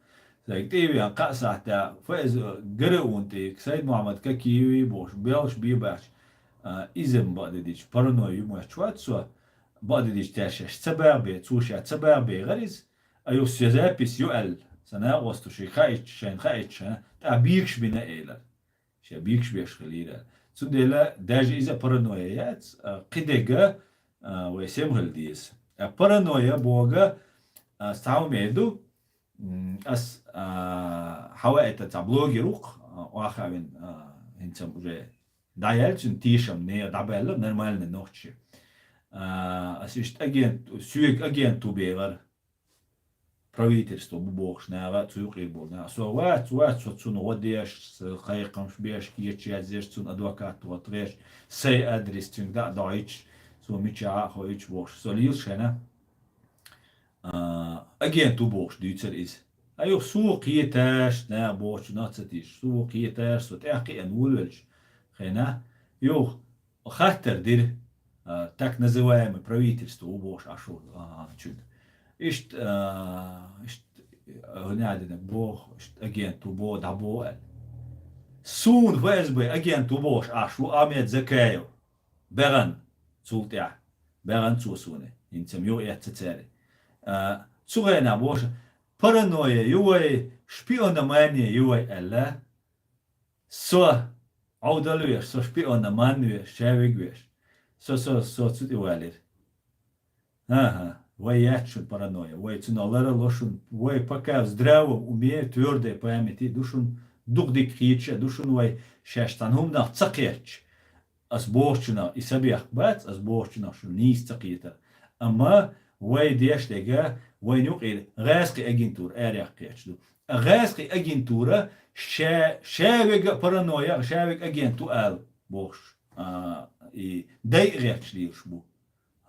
Сайга тӀе а веана, кхаа сахьтехь ФСБ гара а ву тӀе, Сайд-Мухьаммад Какиев бохуш, белхаш бен баьхча, а, иза-м бакъдерг дийцича, паранойя ю моьттуш вац со, бакъдерг дийцича, цара шаьш ца багӀабе, цо ша ца багӀабехара иза, а юха со запись ю аьлла, сан накъосто шайга хаийтича, шайна хаийтича, тӀаккха бегаш бина элира. Ша бегаш беш хилира. Цундела даже иза паранойя яц, а, кхидерг, а, вай сема хила деза. А паранойя бохург, а, цхьа хӀума эр ду, м, ас, а, хьаваийта цхьа блогер ву-кх, а, охьа а вина, а, хӀинца уже дӀаяьлла цуьнан тешам, нехан дӀабаьлла, нормальный нохчи. А, ас иштта агент, соьга агент ву бехара. Правительство бу бохуш наха, цу юкъера болу наха. Со вац, вац, со цунна гӀо деш, сан кхайкхамаш беш, кечъяздеш, цунна адвокат гӀо тхеш, сайн адрес цуьнга дӀа а дохьуьйтуш, цо мичахь а хоуьйтуш бохуш. Со лелаш хьена, а, агент ву бохуш дуьйцура иза. А юха суна кхеташ, наха бохучунах ца тийша, суна кхеташ, со тӀаьхьа кхиъна волавелча хенахь, юха хаттар дира, а, так называемый правительство ву бохуш Ӏаш ву, а, чуьнга. Иштта, а, иштта, а, хӀун аьлла динарг боху, иштта агент ву боху, дӀабоху аьлла. Суна ФСБ агент ву бохуш Ӏаш ву Ахьмед Закаев. БегӀан цул тӀаьхьа. БегӀан цо суна. ХӀинца-м юха эцна цаьрга. А, цу хенахь бохуш, паранойя ю вай, шпиономания ю вай аьлла. Со Ӏовдал веш, со шпиона манна веш, чавиг веш. Со, со, со цу тӀе валира. ХӀан-хӀа, вай яц шуна паранойя, вай цунах лар а ло шуна, вай пока в здравом уме, твёрдой памяти ду шуна, дукха дика кхеташ а ду шуна вай, шаьш цхьана хӀуманах ца кхетча. Ас бохучунах и са бехк бац, ас бохучунах шуна нийса ца кхетар. Амма вай деш дега, вайна юкъера гӀаьскхи агентура арахь кхеташ ду. А гӀаьскхи агентура ша, ша вега паранойя, ша вега агенту ала бохуш, а, и дайа гӀерташ лелаш бу.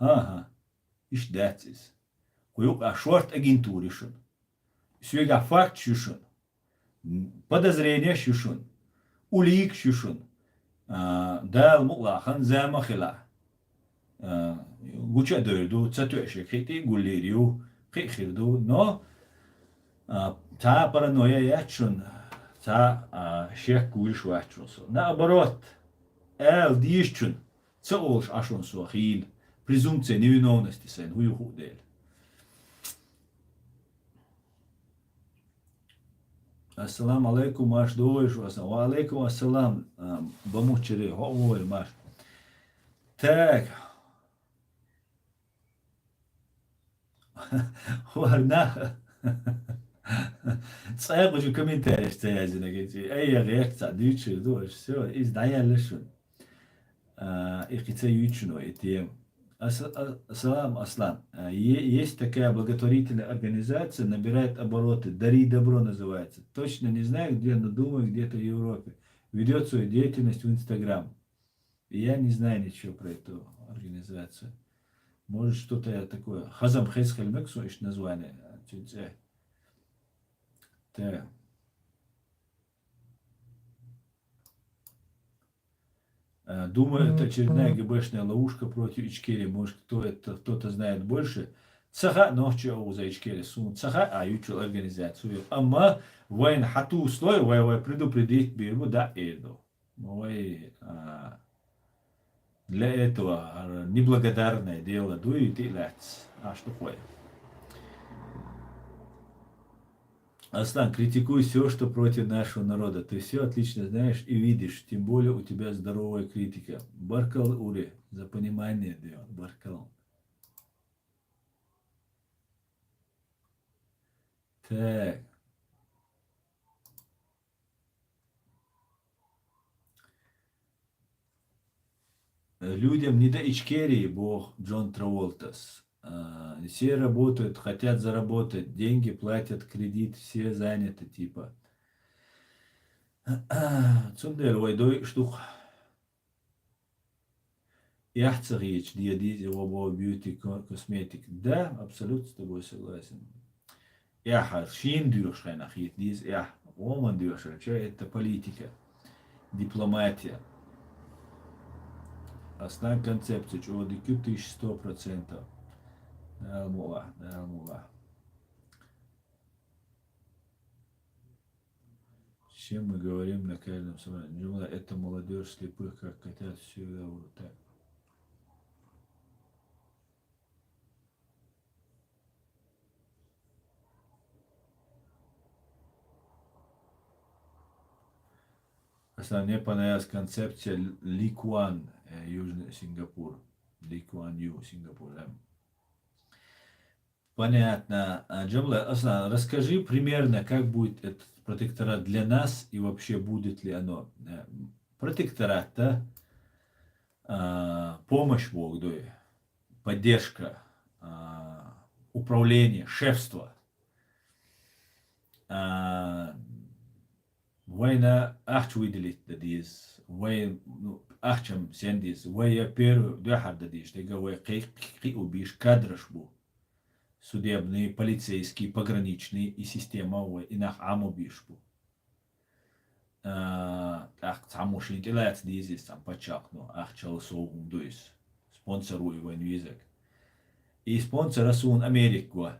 ХӀан-хӀа, иштта дац иза. Кху юкъа шорта агентура ю шуна. Соьгахь факташ ю шуна. Подозренеш ю шуна. Уликаш ю шуна. А, Дала мукъалахь, хан зама хилахь. А, гуча а дойр ду, ца тоьа шег кхин тӀе а гуллийр ю, кхин а хир ду. Но, а, цхьа а паранойя яц шуна, цхьа а шек вуьйш вац шуна со. Наоборот, ала дийшачун, ца олуш Ӏа шуна со хийла, презумпция невиновности сайна хӀу ю хуу дела. Ассаламу алейкум, Маш, догӀуш васан. Ва алейкум ассалам, а, бамуччаре, хьо а вогӀий, Маш. Так. Варна. Цкъа кхузу комментареш ца яздинарг. Ай, я гӀерта цхьа дуьйцур ду, аш, всё, иза дӀаяьлла шуна. А, и кхин ца юьйцуш вай и тема. Ас-, а-, салам, Аслан. А, е-, есть такая благотворительная организация, набирает обороты. «Дари добро» называется. Точно не знаю, где, но думаю, где-то в Европе. Ведёт свою деятельность в Инстаграм. Я не знаю ничего про эту организацию. Может, что-то я такое. Хазам хез хелмек со иш название. А, цуьнца. Та. А, думаю, это очередная ГБшная ловушка против Ичкерии. Может, кто это, кто-то знает больше. Ца хаьа нохчи а вуза Ичкерия. Суна ца хаьа, а, ючул организацию. Амма вайна хьатуслой, вай, вай предупредить бийр бу, да, эр ду. Вай, а, для этого, а, неблагодарное дело дуй, тӀе а лаьцна, аш ду хой. Аслан, критикуй все, что против нашего народа. Ты все отлично знаешь и видишь, тем более у тебя здоровая критика. Баркал, Ури, за понимание, да, баркал. Так. Людям не до Ичкерии, боху Джон Траволтас. А, все работают, хотят заработать, деньги платят, кредит, все заняты, типа. Цундела вай дойуш ду-кх. Эхь ца хеташ де деза и ва бо бьюти ко-, косметик. Да, абсолютно с тобой согласен. Эхь, шена доьхуш хенахь хета деза эхь. Гоман доьхуш, чё это политика, дипломатия. Основная концепция, чё дикю тысяча сто процентов. Дала мукъалахь, Дала мукъалахь. С чем мы говорим на каждом собрании? Джумла, это молодежь слепых, как котят, всегда врут. Так. Аслан, мне понравилась концепция Ли Куан, э, Южный Сингапур. Ли Куан Ю, Сингапур, да. Понятно. А, Джамла, Аслан, расскажи примерно, как будет этот протекторат для нас и вообще будет ли оно. Э, протекторат, да? А, помощь боху дуй, поддержка, а, управление, шефство. А, вайна ахча выделить дан деза, вай, ну, ахчам сен деза, вай я первый дуьхьал дан деза, дега вай кхи-, кхиъ бийш кадраш бу. Судебный, полицейский, пограничный, и система вай и нах Ӏамо бийш бу. А, тӀаккха цхьаммо шен тӀе лаца деза иза, цхьамма паччахьно, ахчал сов хӀума ду иза. Спонсор ву и вайн везаг. И спонсора суна Америка го.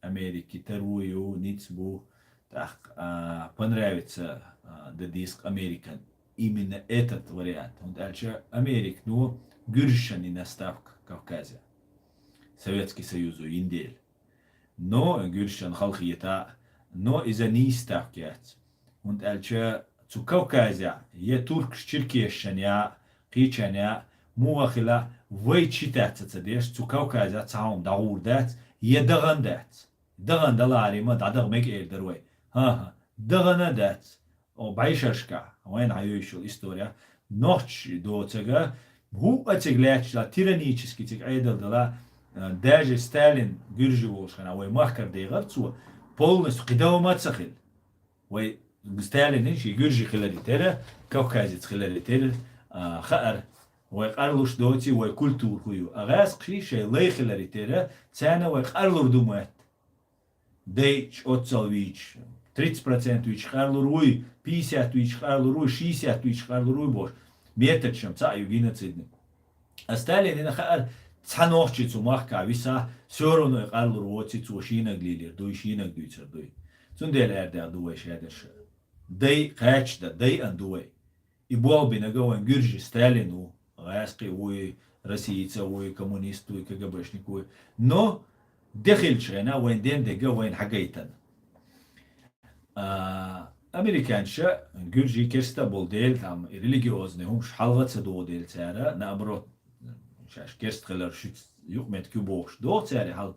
Америки тар ву ю, ниц бу, тӀаккха, а, понравится, а, дан деза Американ именно этот вариант. ХӀунда аьлча Америка, ну, гуьржашан йина ставка Кавказе. Советский Союзо йина дела. Но гуьржашан халахета, но иза нийса ставка яц. ХӀунда аьлча цу Кавказехь я туркаш-черкешашна я, кхечарна я, муха хила, вай читаца ца деш, цу Кавказехь цхьа хӀума дӀагӀур дац, я дахана дац. Дахана далахьара ма дӀадаха мега эр дара вай. ХӀан-хӀа, дахана дац. О, бӀешерашкахь, вайна хьан йойшул история, нохчий доцага, хӀуъа цига лаьтташ, тиранически цига Ӏедал дала, а, даже Сталин гуьржи волуш хана вай махкара дегӀар цо, полностью кхидама ца хилла. Вай Сталин ший гуьржи хилари тера, кавказец хилари тера, а, хаара, вай къарлуш доций, вай культура хӀу ю. А гӀаьскхий шай лай хилари тера, царна вай къарлур ду ма аьтта. Дай чӀоццал вийча, тридцать процент вийча къарлур вуй, пятьдесят вийча къарлур вуй, шестьдесят вийча къарлур вуй бохуш. Методшам цхьаъ ю геноцидный. А Сталинина хаара, цхьа нохчи цу махка виса, всё равно и къарлур воций, цо шийнаг лелийр дуй, шийнаг дуьйцур дуй. Цундела аьрда ду вай шадерша. Дай кхача да, дай ан ду вай. И болх бинарг вайн гуьржи Сталин ву, гӀаьскхи вуй, россиец вуй, коммунист вуй, КГБшник вуй. Но де хилча хьайна вайн ден дега вайна хьагайтана. А, американца гуьржи керста болу дела, там и религиозный хӀумаш хьалха ца догӀу дела цара, наоборот, шаьш керста хилар шуьца юкъаметтиг ю бохуш догӀу цара хьал,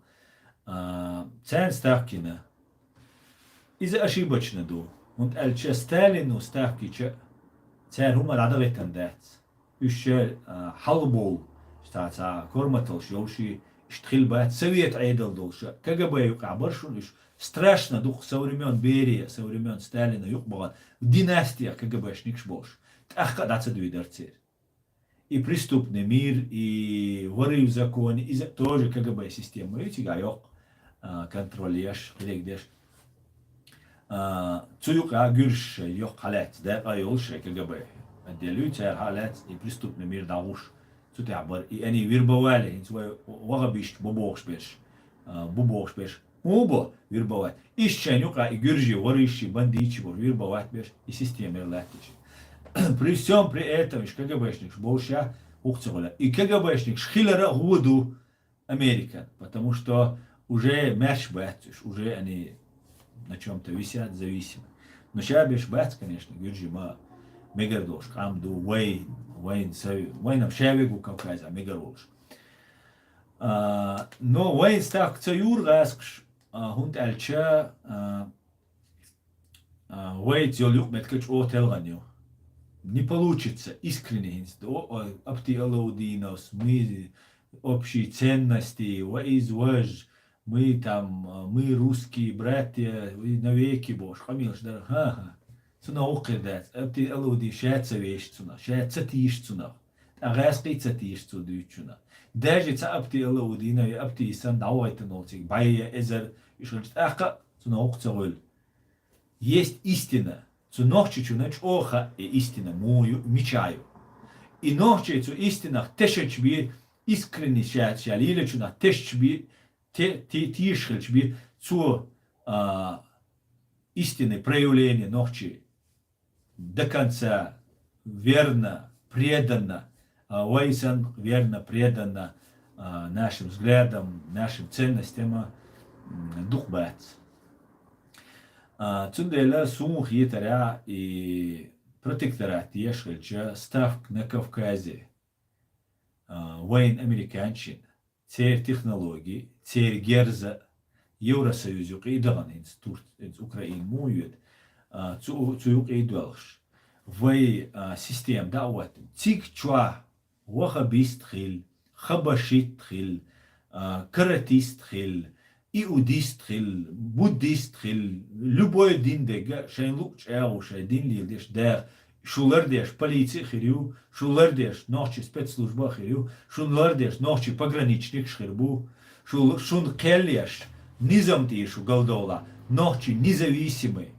а, царна ставкина. Иза ошибочно ду, хӀунда аьлча Сталину ставкича цара хӀума дӀадахийтина дац. Уьш ша, а, хьалабовлу, цхьа, цхьа корматалш йолуш, иштта хила бац, совет Ӏедал долуша, КГБ юкъахь бара шуна уьш, страшно дукха со времён Берия, со времён Сталина юкъа бахана, династия КГБшникаш болуш, тӀаккха а дӀа ца дуьйдара церан. И преступный мир, и воры в законе, иза тоже КГБ система ю цига йоккха, а, контроль еш, хилег деш. А, цу юкъа гуьржаш шай йоккха хьалаьцна, дакъа йолуш шай КГБ отдел ю, цара хьалаьцна и преступный мир дӀагӀуш. Цу тӀехь бара и они вербовали, хӀинца вай вахабисташ бу бохуш берш, а, бу бохуш берш. ХӀун бу вербовать? Иштта шайн юкъа и гуьржи, вориши, бандитчи бу вербовать берш, и системера латташ. При всём при этом иш КГБшникаш болуша хӀух ца гӀуьла. И КГБшникаш хилара хӀу ду Американ, потому что уже маьрш бац уьш, уже они на чём-то висят, зависимы. Но ша беш бац, конечно, гуьржи ма мегар долуш къам ду, вай, вайн сай, вайнам ша вегу Кавказа мегар волуш. А, но вайн ставка ца юр гӀаскхаш, а, хӀунда аьлча, а, а, вайца йолу юкъаметтиг чӀогӀа телхана ю. Не получится искренне хӀинца. О, о, Апти Алаудиновс, мы общие ценности, ва из важ, мы там, а, мы русские братья, и навеки бохуш, къамелаш дара. ХӀан-хӀа. Цунах вукхир дац. Апти Алаудин ша ца веш цунах, ша ца тийша цунах. ТӀаккха гӀаьскхий ца тийша цо дуьйцучунах. Даже цхьа Апти Алаудинов я Апти санна дӀавахийтина волу цига бӀе я эзар, уьш хилча тӀаккха а цунах вукху ца гӀуьллу. Есть истина. Цу нохчичунна чӀогӀа хаьа и истина муха ю, мича ю. И нохчий цу истинах тешача бен, искренне ша, ша лелачунах тешача бен, те-, те-, тешаш хилча бен, цо, а, истинный проявление нохчий до конца верно, преданно, а, вай санна верно, преданно, а, нашим взглядам, нашим ценностям, м, дукха бац. А, цундела суна хетарехь и протекторат еш хилча ставка на Кавказе, а, вайн американчин, церан технологи, церан герза Евросоюз юкъе а дахана, хӀинца Турц-, хӀинца Украина муха йоьду, а, цу, цу юкъе а доьлхуш. Вай, а, система дӀа а хӀоттина. Цига чохь вахабист хила, хабашит хила, а, каратист хила, иудист хила, буддист хила, любой дин дерг а шайн луъу чӀагӀо шайн дин леладеш даха, шу лардеш полици а хир ю, шу лардеш нохчий спецслужба а хир ю, шун лардеш нохчий пограничникаш хир бу, шу, шун кхел еш низам тӀе шу галдовла, нохчий независимый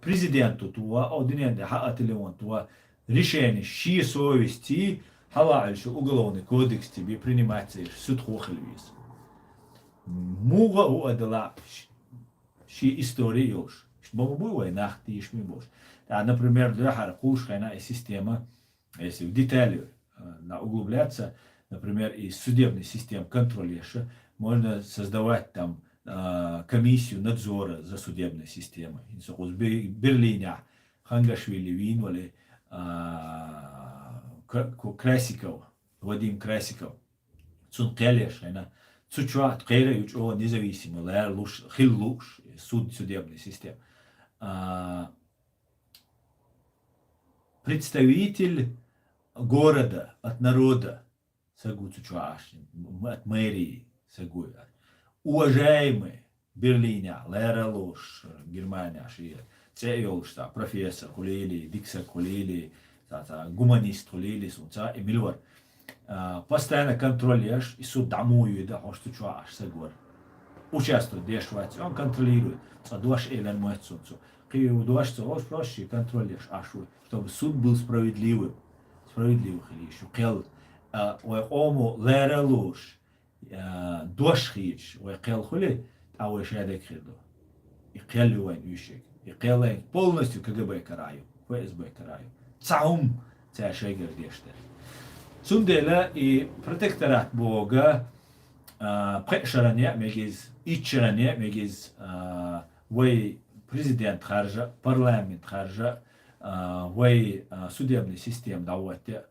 президенту тоха, о, дуьнен тӀе хьаъа телефон тоха, решение шен совести хьала Ӏуьллуш уголовный кодекс тебе принимать ца еш, суьдхо хила веза. Муха а хӀу а дала ш-, шен истори а йолуш. Иштта боху буй вай нах тийшаме болуш. ТӀаккха, например, дуьххьара кхуллуш хенахь и система, если в детали, э, на углубляться, например, и судебная система контроль еш, можно создавать там, а, комиссию надзора за судебной системой. ХӀинца кхуза Бе-, Берлинехь Хангашвили вийна вале, а, Кра-, Ку-, Красиков, Вадим Красиков. Цунна кхел еш хьайна. Цу чохь кхера ю чӀогӀа независимо лаьрла луш, хила лууш, суд, судебная система. А, представитель, города, от народа саг ву цу чу Ӏаш, м-, от мэрии саг ву. Уважаемый, Берлинехь, лералуш, Германехь ши цӀе йолуш цхьа профессор хуьлийли, дика саг хуьлийли, цхьа, цхьа гуманист хуьлийли, суна цхьа и мила вара. А, постоянно контроль еш, и суд дӀа муха йоьду, хьо цу чу Ӏаш саг вара. Участвовать деш вац, он контролирует. Цкъа дош элар моьтту суна цо. Кхин дош ца олуш, просто ши контроль еш Ӏаш ву, чтобы суд был справедливым. Справедливый хилийша шу кхел. А, вай къомо лералуш, а, дош хийча вай кхел хуьлий, тӀаккха вай шадерг хир ду. И кхел ю вайн уьйшиг. И кхел вайн полностью КГБ карахь ю, ФСБ карахь ю. Цхьа хӀума цара шайгара деш дара. Цундела и протекторат боху, а, пхеа шаран яа мегиз, итт шаран яа мегиз, а, вай президент харжа, парламент харжа, а, вай, а, судебный система дӀавоттаь,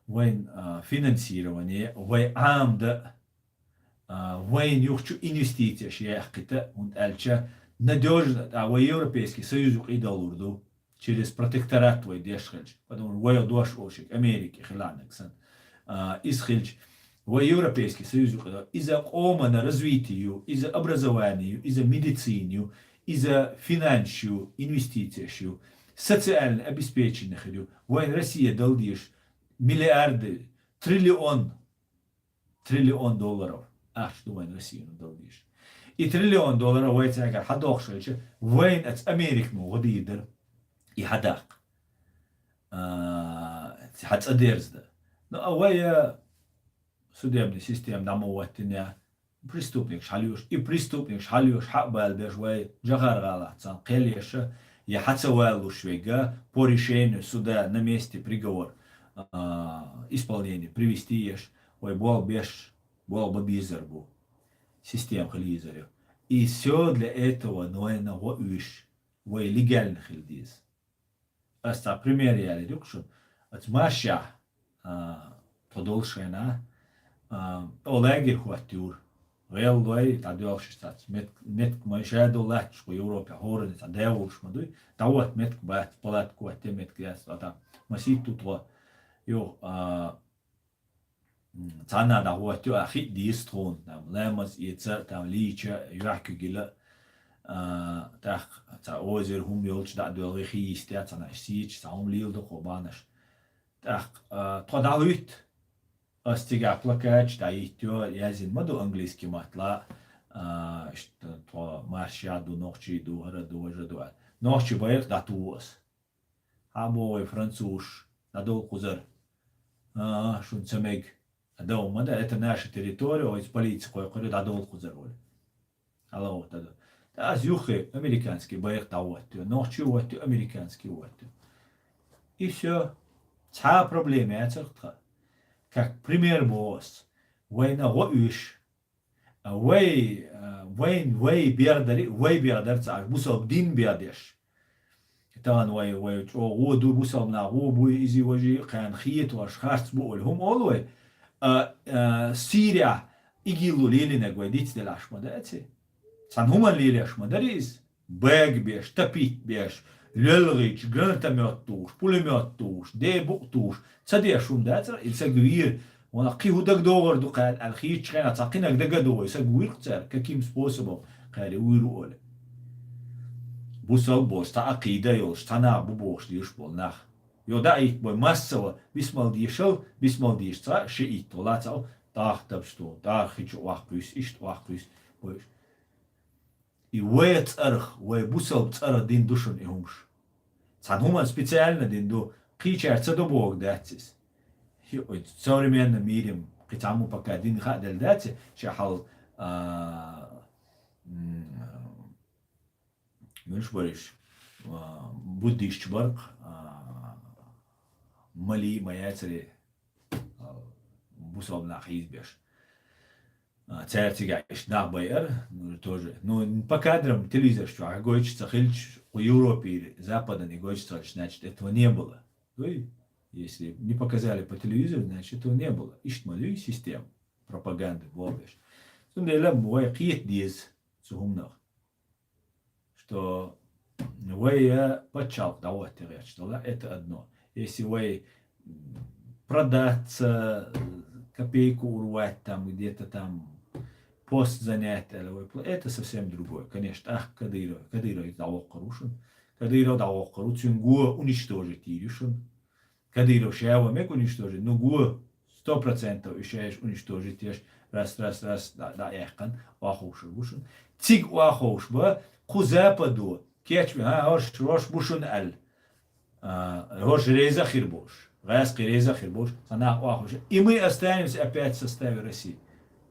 вайн, а, финансирование, вай Ӏамда, а, вайн юхачу инвестицеш яьккхита, хӀунда аьлча надёжно, а, вай Европейский Союз юкъе долур ду, через протекторат вай деш хилча, потому что вай дош олушиг Америке хиланаг сан. А, иза хилча, вай Европейский Союз юкъе долур. Иза къомана развитие ю, иза образование ю, иза медицина ю, иза финанс ю, инвестицеш ю, социальное обеспечение хир ю. Вайн Россия дала дезаш миллиарды, триллион, триллион долларов ахча ду вайн Россияна дала дезаш. И триллион долларов вай цаьргара хьадоккхуш хилча, вайн аца Америка ма гӀо дийр дара и хьадаккха. А, хьа цӀа дерза дан. Ну, а вай, а, судебный система дӀа ма ваттина, преступникаш хьалъеш, и преступникаш хьалъеш, хьа а бала беш вай Джохар-ГӀалахь царна кхел еш, я хьа ца валуш вега, по решению суда на месте приговор, а, исполнение привести еш, вай болх беш, болх бан безар бу. Система хила езар ю. И всё для этого, но вайна гӀо уьш, вай легально хила деза. Ас цхьа пример ялийр ю-кх шуна. Аца маршехь, а, тхо долуш хенахь, а, о лагерь хӀоттайора. ГӀеллой, дӀадоьлхуш цац. Метк-, метк ма ша долу латташ кху Европе, хӀоранна цхьа дай волуш ма дуй. ДӀахӀотта метк бац, палатка хӀоттае метк яц, а там масийтта тхо. Юха, а, м, цхьанна дӀахӀоттайо, а, хи а дийца тхуна, там, ламаз эца, там, лийча, юьхь куьйгила, а, тӀаккха цхьа озер хӀума йолчу дӀа а доьлхий, хи йистехь, цхьана сийча, цхьа хӀума лийла ду кху бахьанаш. ТӀаккха, а, тхо дӀахӀуьтту, ас цигахь плакаташ дӀахӀиттайо, яздина ма ду английский маттала, а, иштта тхо маршехь ду, нохчий ду, хӀара ду, важа ду аьлла. Нохчий байракх дӀатуху ас. Хьан боху вай французаш, дӀадовла кхузара. А, шуна ца мега. Дов ма да, это наша территория, оцу полици кхойкхур ю, дӀадовла кхузара олу. Алло, дӀадовла. Ткъа ас юххе американский байракх дӀахӀоттайо, нохчий хӀоттайо, американский хӀоттайо. И всё. Цхьа а проблема яцара тхан. Как пример боху ас. Вайна гӀо уьш. А вай, а, вайн вай бегӀ дари, вай бегӀ дара ца Ӏаш, бусалба дин бегӀ деш. Тахана вай, вай чӀогӀа гӀо ду, бусалба нах гӀо буй, изий важий, кхарна хеташ, харц бу олу хӀума олу вай. А, а, Сирия ИГИЛу лелинарг вай дицделла Ӏаш ма дац и? Цхьана хӀуманна лелош ма дарий иза? Бага беш, тапит беш, лелгӀийча, гранатомёт тухуш, пулемёт тухуш, де букъ тухуш, ца деш хӀума дацара, и саг вийра, вана кхин хӀун дагадогӀур ду кхарна аьлла хийтачу хенахь цхьа кхинаг дагадогӀу, и саг вуьйра-кх цара, каким способом кхаьри вуьйра олу. Бусалба болуш, цхьа Ӏакъида йолуш, цхьа нах бу бохуш дийраш болу нах. Йо, даийта бой массаво, бисмал дешал, бисмал дешца, шиитта вала цхьа, тӀаккха табаш ту, тӀаккха хи чу охкуьйсу, иштта охкуьйсу, бойуш. И вай цӀарах, вай бусалба цӀарах дина ду шуна и хӀумаш. Цхьана хӀуманна специально дина ду, кхечара ца до бохург дац иза. Хи-, ой, современном мире кхин цхьаммо пока дина хаа делла дац, ша хьал, а, м, муьлш бариш, а, буддисташ баркъ, а, мали ма яцаре, а, бусалба нах хьийзабеш. А, цара цигахь иштта нах байар, ну, тоже. Ну, по кадрам телевизораш чохь гойтуш ца хилча, кху Европе или Западане гойтуш ца хилча, значит, этого не было. Ну, и если не показали по телевизору, значит, этого не было. Иштта ма дуй система пропаганды бохуш. Цундела вай кхета деза цу хӀуманах. Что вай, э, пачхьалкх дӀахӀотта гӀерташ дала, это одно. Если вай, м, продаться, копейку урвать там, где-то там пост занять, аьлла вай пла-, это совсем другое. Конечно, тӀаккха Кадыров, Кадыров дӀавоккхур ву шуна. Кадыров дӀавоккхур ву, цуьнан го уничтожить йийр ю шуна. Кадыров ша ван мега уничтожить, ну го сто процентов и ша уничтожить еш, раз, раз, раз, да, да, яьккхана, охьуш ву шуна. Цига охьуш ба, кху Западо, кечме, ха, хӀорш, хӀорш бу шуна аьлла. А, хӀорш реза хир болуш. ГӀаьскхий реза хир болуш, цхьа нах охьуш. И мы останемся опять в составе России.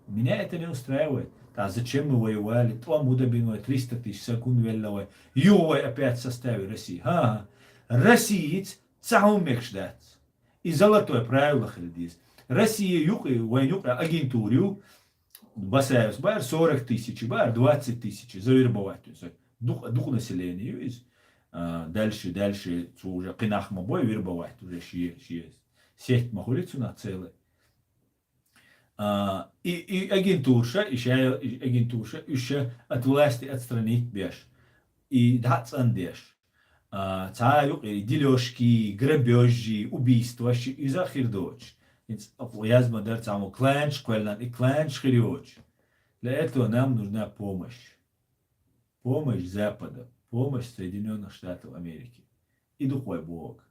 Меня это не устраивает. Да зачем мы воевали? ТӀом хӀун дан бина вай, триста тысяч саг хӀунда велла вай? Юха вай опять в составе России. Ха-ха. Россиец цхьа хӀума мегаш дац. И золотое правило хила деза. Россия юкъе, вайн юкъе агентура ю, Басаевс баар сорок тысяч, баар двадцать тысяч завербовать ю. Дукха, дукха население ю иза. А, дальше, дальше, цо уже кхин нах ма бой вербовать, уже ши, ши сеть ма хуьлу цунах целая. А, и, и агентурша, и ша, и агентурша, уьш ша от власти отстранить беш, и дӀа а цӀандеш. А, цхьа юкъе делёжки, грабёжи, убийстваши, иза а хир доцуш. ХӀинца язма дара цхьаммо кланш кхоьллан, и кланш хир йоцуш. Для этого нам нужна помощь. Помощь Запада, помощь Соединённых Штатов Америки. И ду-кх вай боху.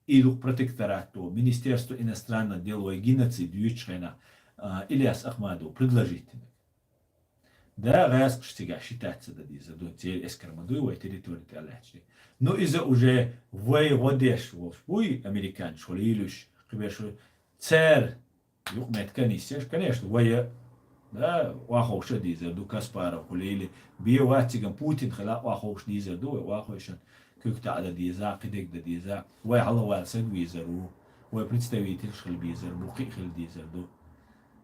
И ду-кх протекторато, Министерство иностранных дел вай геноцид юьйцучу хенахь, а, Ильяс Ахмадову предложить динарг. Да, гӀаьскхаша цигахь считаться дан дезар ду, церан эскар ма дуй вай территори тӀе лаьтташ. Ну, иза уже вай гӀо деш волуш буй, американцаш хуьлийла уьш, кхиберш, цара юкъаметтиг а нисъеш, конечно, вай а, да, охьуш а дийзар ду, Каспаров хуьлийла, бен вац цигахь, Путин хила охьуш дийзар ду, вай охьуш а куьг таӀа дан деза, кхидерг дан деза, вай хьалавала саг вийзар ву, вай представительш хила безар бу, кхин а хила дезар ду.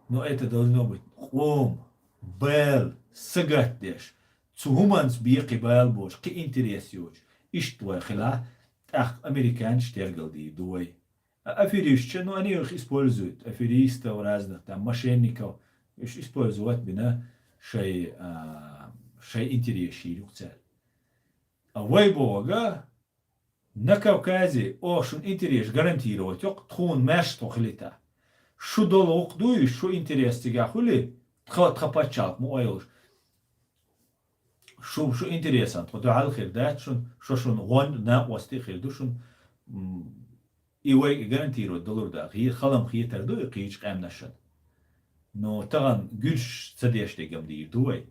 Но это должно быть къоман бала сагатдеш, цу хӀуманца бен кхин бала боцуш, кхин интерес йоцуш. Иштта вай хилахь, тӀаккха американцаш тергал дийр ду вай. А аферисташ, ну, они их используют, аферистов разных, там, мошенников, уьш использовать бина шайн, а, шайн интересаш йийр ю-кх цара. А вай бохург, на Кавказе оха шун интерес гарантировать йо-кх, тхуна маьрша тхо хилийта. Шу долу гӀуллакх дуй, шу интерес цигахь хуьлий, тхан, тхан пачхьалкх ма ойла. Шу, шу интересан тхо дуьхьал хир дац шун, шо шуна гӀоьнна накъостий хир ду шун. М, и вай гарантировать далур дац. Хи-, халам хетар ду и кхечу къаьмнашна. Но тахана гуьржаш ца деш дерг-м дийр ду вай.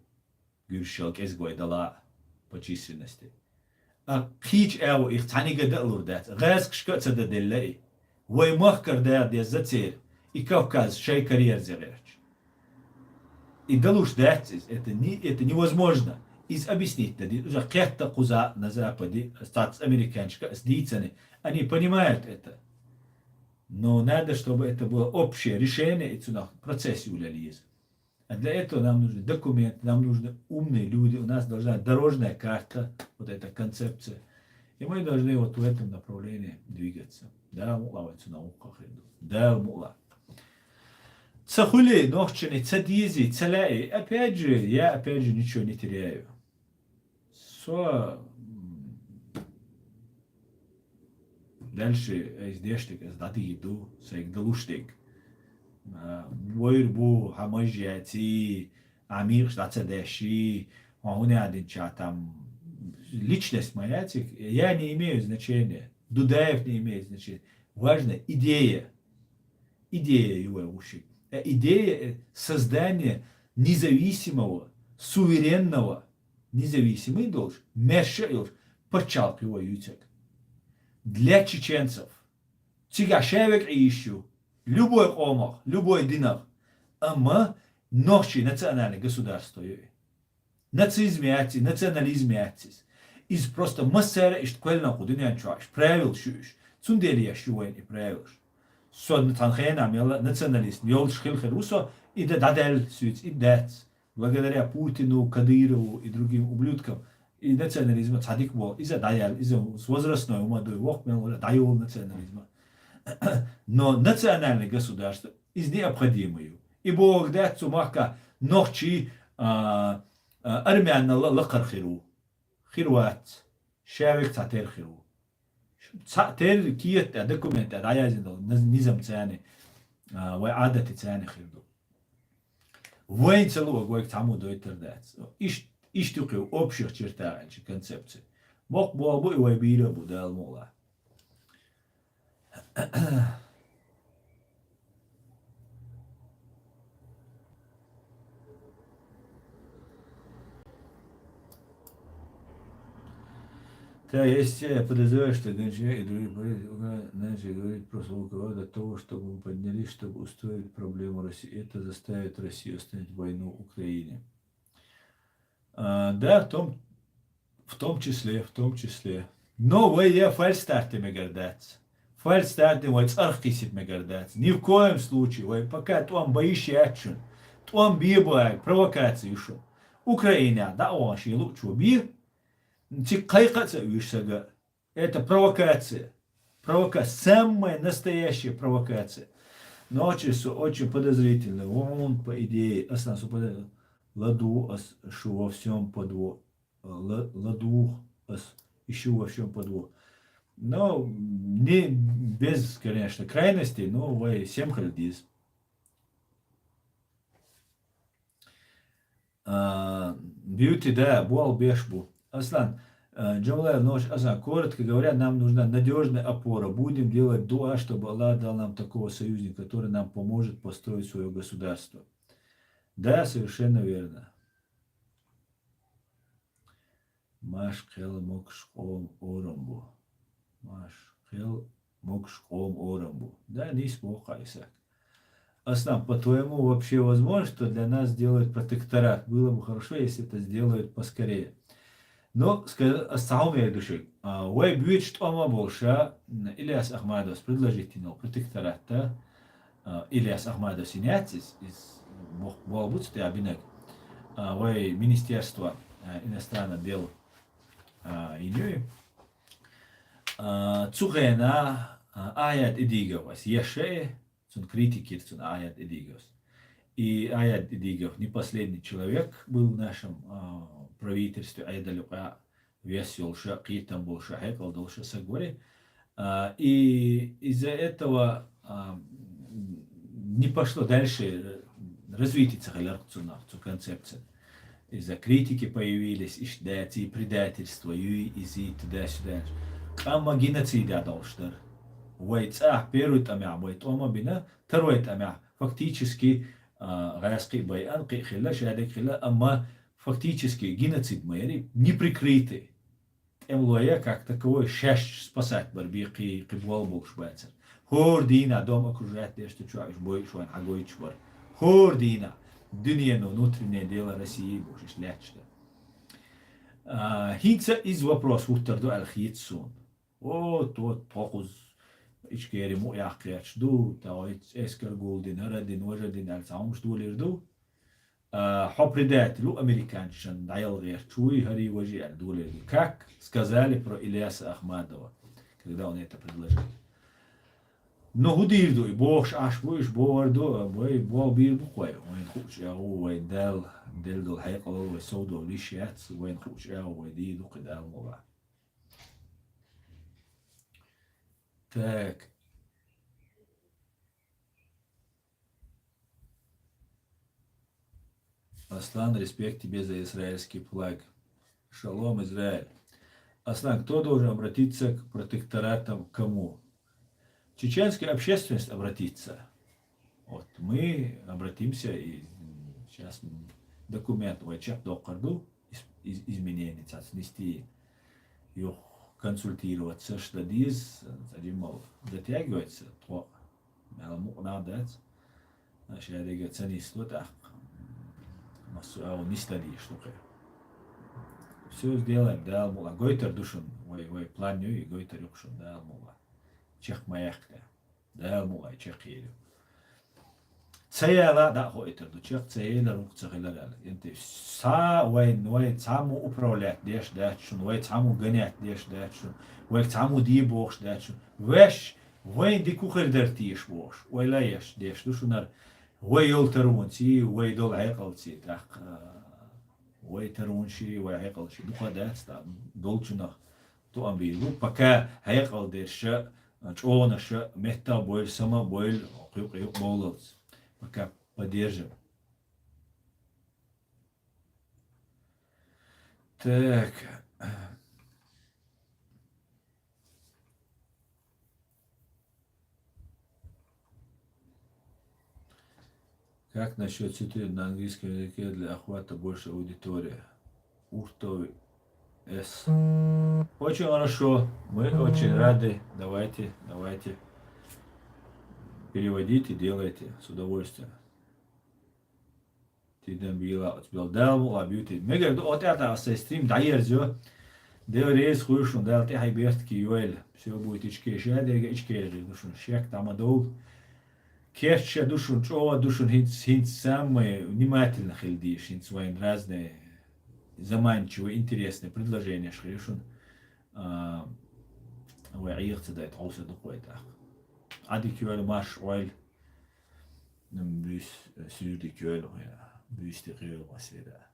Гуьржашал кӀезиг вай дала а по численности. А кхечу агӀор их цхьаьнниг а дан а лур дац. ГӀаьскхашка а ца дан делла и. Вай махкара дара деза церан, и Кавказ шайн карьерзе гӀерташ. И далуш дац иза. Это не, это невозможно. Иза объяснить дан деза. Уже кхетта кхуза на Западе, цхьацца американчка ас дийцани. Они понимают это. Но надо, чтобы это было общее решение, и цунах процесс юлел еза. А для этого нам нужны документы, нам нужны умные люди, у нас должна дорожная карта, вот эта концепция. И мы должны вот в этом направлении двигаться. Дала мукъ лахь, вай цунах гӀуллакх хир ду. Дала мукъ лахь. Ца хуьлий, нохчане ца дезий, ца лаьий, опять же, я опять же ничего не теряю. Со, м, дальше айса деш дерг аса дӀадийр ду, сайга далуш дерг. А, вайр бу, хьан маж яций, а мекъаш дӀа ца дешший, хьо хӀун яа динча там личность ма яций, я не имею значения, Дудаев не имеет значения. Важна идея. Идея ю вай гӀуш. Э, идея, э, создание независимого, суверенного, независимый долуш, маьрша а йолуш пачхьалкх ю вай юьйцург. Для чеченцев. Цигахь ша векъа йиш ю. Любой къомах, любой динах. Амма нохчий национальный государство ю и. Нацизм яц и, национализм яц иза. Иза просто массара а иштта кхоьллина кху дуьнен чохь, иштта правилаш ю уьш. Цундела еш ю вайна и правилаш. Со цхьана хенахь мелла а национализм йолуш хилла хир ву со, и дан дӀадаьлла суьйца, и дац. Благодаря Путину, Кадырову и другим ублюдкам, и национализма цхьа дика болу, иза дӀаяьлла, иза возрастной хӀума ду, воккха мел вара дӀайолу национализма. Но национальное государство, иза необходимо ю. И бохург дац цу махка нохчий, а, а, армянал лакхара хир ву. Хир вац. Ша векъа цхьатерра хир ву. цхьаъ терра кехат тӀа, документ тӀа дӀаяздина долу наз-, низам царна, а, вай Ӏадати царна хир ду. Вайн ца луъург вайга цхьаммо дойтур дац. Иш-, иштта ю кхин общих чертах аьлча концепция. Боккха болх бу и вай бийр а бу, Дала мукъ лахь. Да, есть, э, подозрение, что Гончаренко и другие политики начали говорить про свободу для того, чтобы мы поднялись, чтобы устроить проблему России. Это заставит Россию остановить войну в Украине. А, да, в том, в том числе, в том числе. Но вай я фальстарте мегар дац. Фальстарте вай цӀарах кхиссийта мегар дац. Ни в коем случае вай пока тӀом бан йиш яц шуна. ТӀом бе бу аьлла, провокаци ю шуна. Украинехь дӀа а вахана шен луъучо бе, цига кхайкха а ца оьшу сага. Это провокация. Провокация. Самая настоящая провокация. Ночи со очень подозрительный. Вон, по идее, аслан со подозрительный. Ладу ас шу во всем подво-, ла-, ладу ас ищу во всем подво-. Но не без, конечно, крайностей, но вай сем хила деза. А, бьюти, да, болх беш бу. Аслан, а, Джамалаев, ночь, Аслан, коротко говоря, нам нужна надежная опора. Будем делать дуа, чтобы Аллах дал нам такого союзника, который нам поможет построить свое государство. Да, совершенно верно. Маш кхел могуш къом орам бу. Маш кхел могуш къом орам бу. Да, нийса боху Исаак. Аслан, по-твоему, вообще возможно, что для нас сделают протекторат? Было бы хорошо, если это сделают поскорее. Но, скажи, ас цхьа хӀума эр ду шуьга. А, вай боьдуш тӀом а болуш, м, Ильяс Ахмадовс предложить йина йолу протекторат, да? А, Ильяс Ахмадовс йина яц иза, иза бох-, болх бу цу тӀехь бинарг. А, вай министерство, а, иностранных дел, а, йина ю. А, цу хенахь, а, Ахьяд Эдигов ас еш а, цунна критика йира цунна Ахьяд Эдиговс. И Ахьяд Эдигов не последний человек был в нашем, а, правительстве, Ӏедале юкъахь вес йолуш а, кхетам болуш а, хьекъал долуш а саг вара. А, и из-за этого, а, не пошло дальше, развитие ца хилира цунах, цу концепцин. Иза критики появились, иштта дац, и предательство, юй, иза, и туда-сюда. Къам а геноцидехь долуш дара. Вай цӀахь первый тӀамехь вай тӀом а бина, второй тӀамехь фактически, а, гӀаьс кхин а байъан, кхин а хилла, шадерг хилла, амма фактически геноцид ма яри, неприкрытый. ТӀемалой а как таковой шаьш спасать бар бен кхин, кхин болх болуш бацара. ХӀора дийнахь дом окружать деш ду чохь уьш бойуш вайн хьагойтуш бара. ХӀора дийнахь дуьнено внутреннее дело России бохуш иштта лаьтташ дара. А, хӀинца иза вопрос хӀуттур ду аьлла хета суна. Вот, вот, тхо кхуза Ичкери мукъ яккха кхеташ ду, тхо вай эскар гулдина, хӀара дина, важа дина аьлла цхьа хӀумаш долийр ду. А, хьо предатель ву, американцашна дӀаяла гӀерташ вуй, хӀарий важий аьлла долийр ду. Как сказали про Ильяса Ахмадова, когда он это предложил. Ну, хӀун дийр ду, и бохуш Ӏаш бу, уьш бохур ду, вай болх бийр бу кхой, вайна хуучу агӀо, вай Дала делла долу хьекъал, вай сов долу йиш яц, вайна хуучу агӀо, вай дийр ду кхин Дала мукъ лахь. Так. Аслан, респект тебе за израильский флаг. Шалом, Израиль. Аслан, кто должен обратиться к протекторатам, к кому? Чеченская общественность обратится. Вот, мы обратимся, и, м, сейчас, м, документ вай чекхдоккхур ду, из-, из-, изменение цац нести, юха консультироваться, что диза, цхьа жимма затягивается, тхо мел мукъана дац. Аша дерриге ца нисло тӀаккха. Массо а агӀо нисдан дезаш ду кхин. Всё сделаем, Дала мукъ лахь. Гойтур ду шуна, вай, вай план ю, и гойтур ю шуна, Дала мукъ лахь. Чекх ма яьккха. Дала мукъ лахь, чекхъер ю. Ца яла а дӀа а хоуьйтур ду, чекх ца елар, вукху ца хилар аьлла. ХӀинца схьа вайн, вай цхьаммо управлять деш дац шуна, вай цхьаммо гонять деш дац шуна, вайга цхьаммо де бохуш дац шуна. Ваьш, вайн дика хир дара теша бохуш, ойла еш деш ду шунара, вай йолу таронций, вай долу хьекъалций, тӀаккха, а, вай таронший, вай хьекъалший дукха дац, тӀаккха долчунах Тоам бийр бу, пока хьекъал дерша, чӀогӀанаша, меттах бойла, сама бойла, кхуьйкъ-юкъ бовлалц. Пока поддержим. Так. Как насчет сети на английском языке для охвата большей аудитории? Уртовый С. Очень хорошо. Мы очень рады. Давайте, давайте. Переводите, делайте с удовольствием. Тидам бийла оцбел Дала мукъа бютий. Мегар ду отӀа а сай стрим дӀаерзайо. Дела реза хуьлда шун, Дала тӀехьа беркате йойла. Все будет ичке, шадерга ичке ду шун. Шек дӀа ма довла. Керча ду шун, чӀогӀа ду шун, хӀинца, хӀинца самое внимательно хила дийша, хӀинца вайн разные заманчивые, интересные предложенияш хир шун. А, вай Ӏеха ца дайта, хьовса дукха вай тӀаккха. Ӏадика йойла, марша Ӏойла. Нам буьйс, суьйра дика йойла, я, буьйс дика йойла, масера.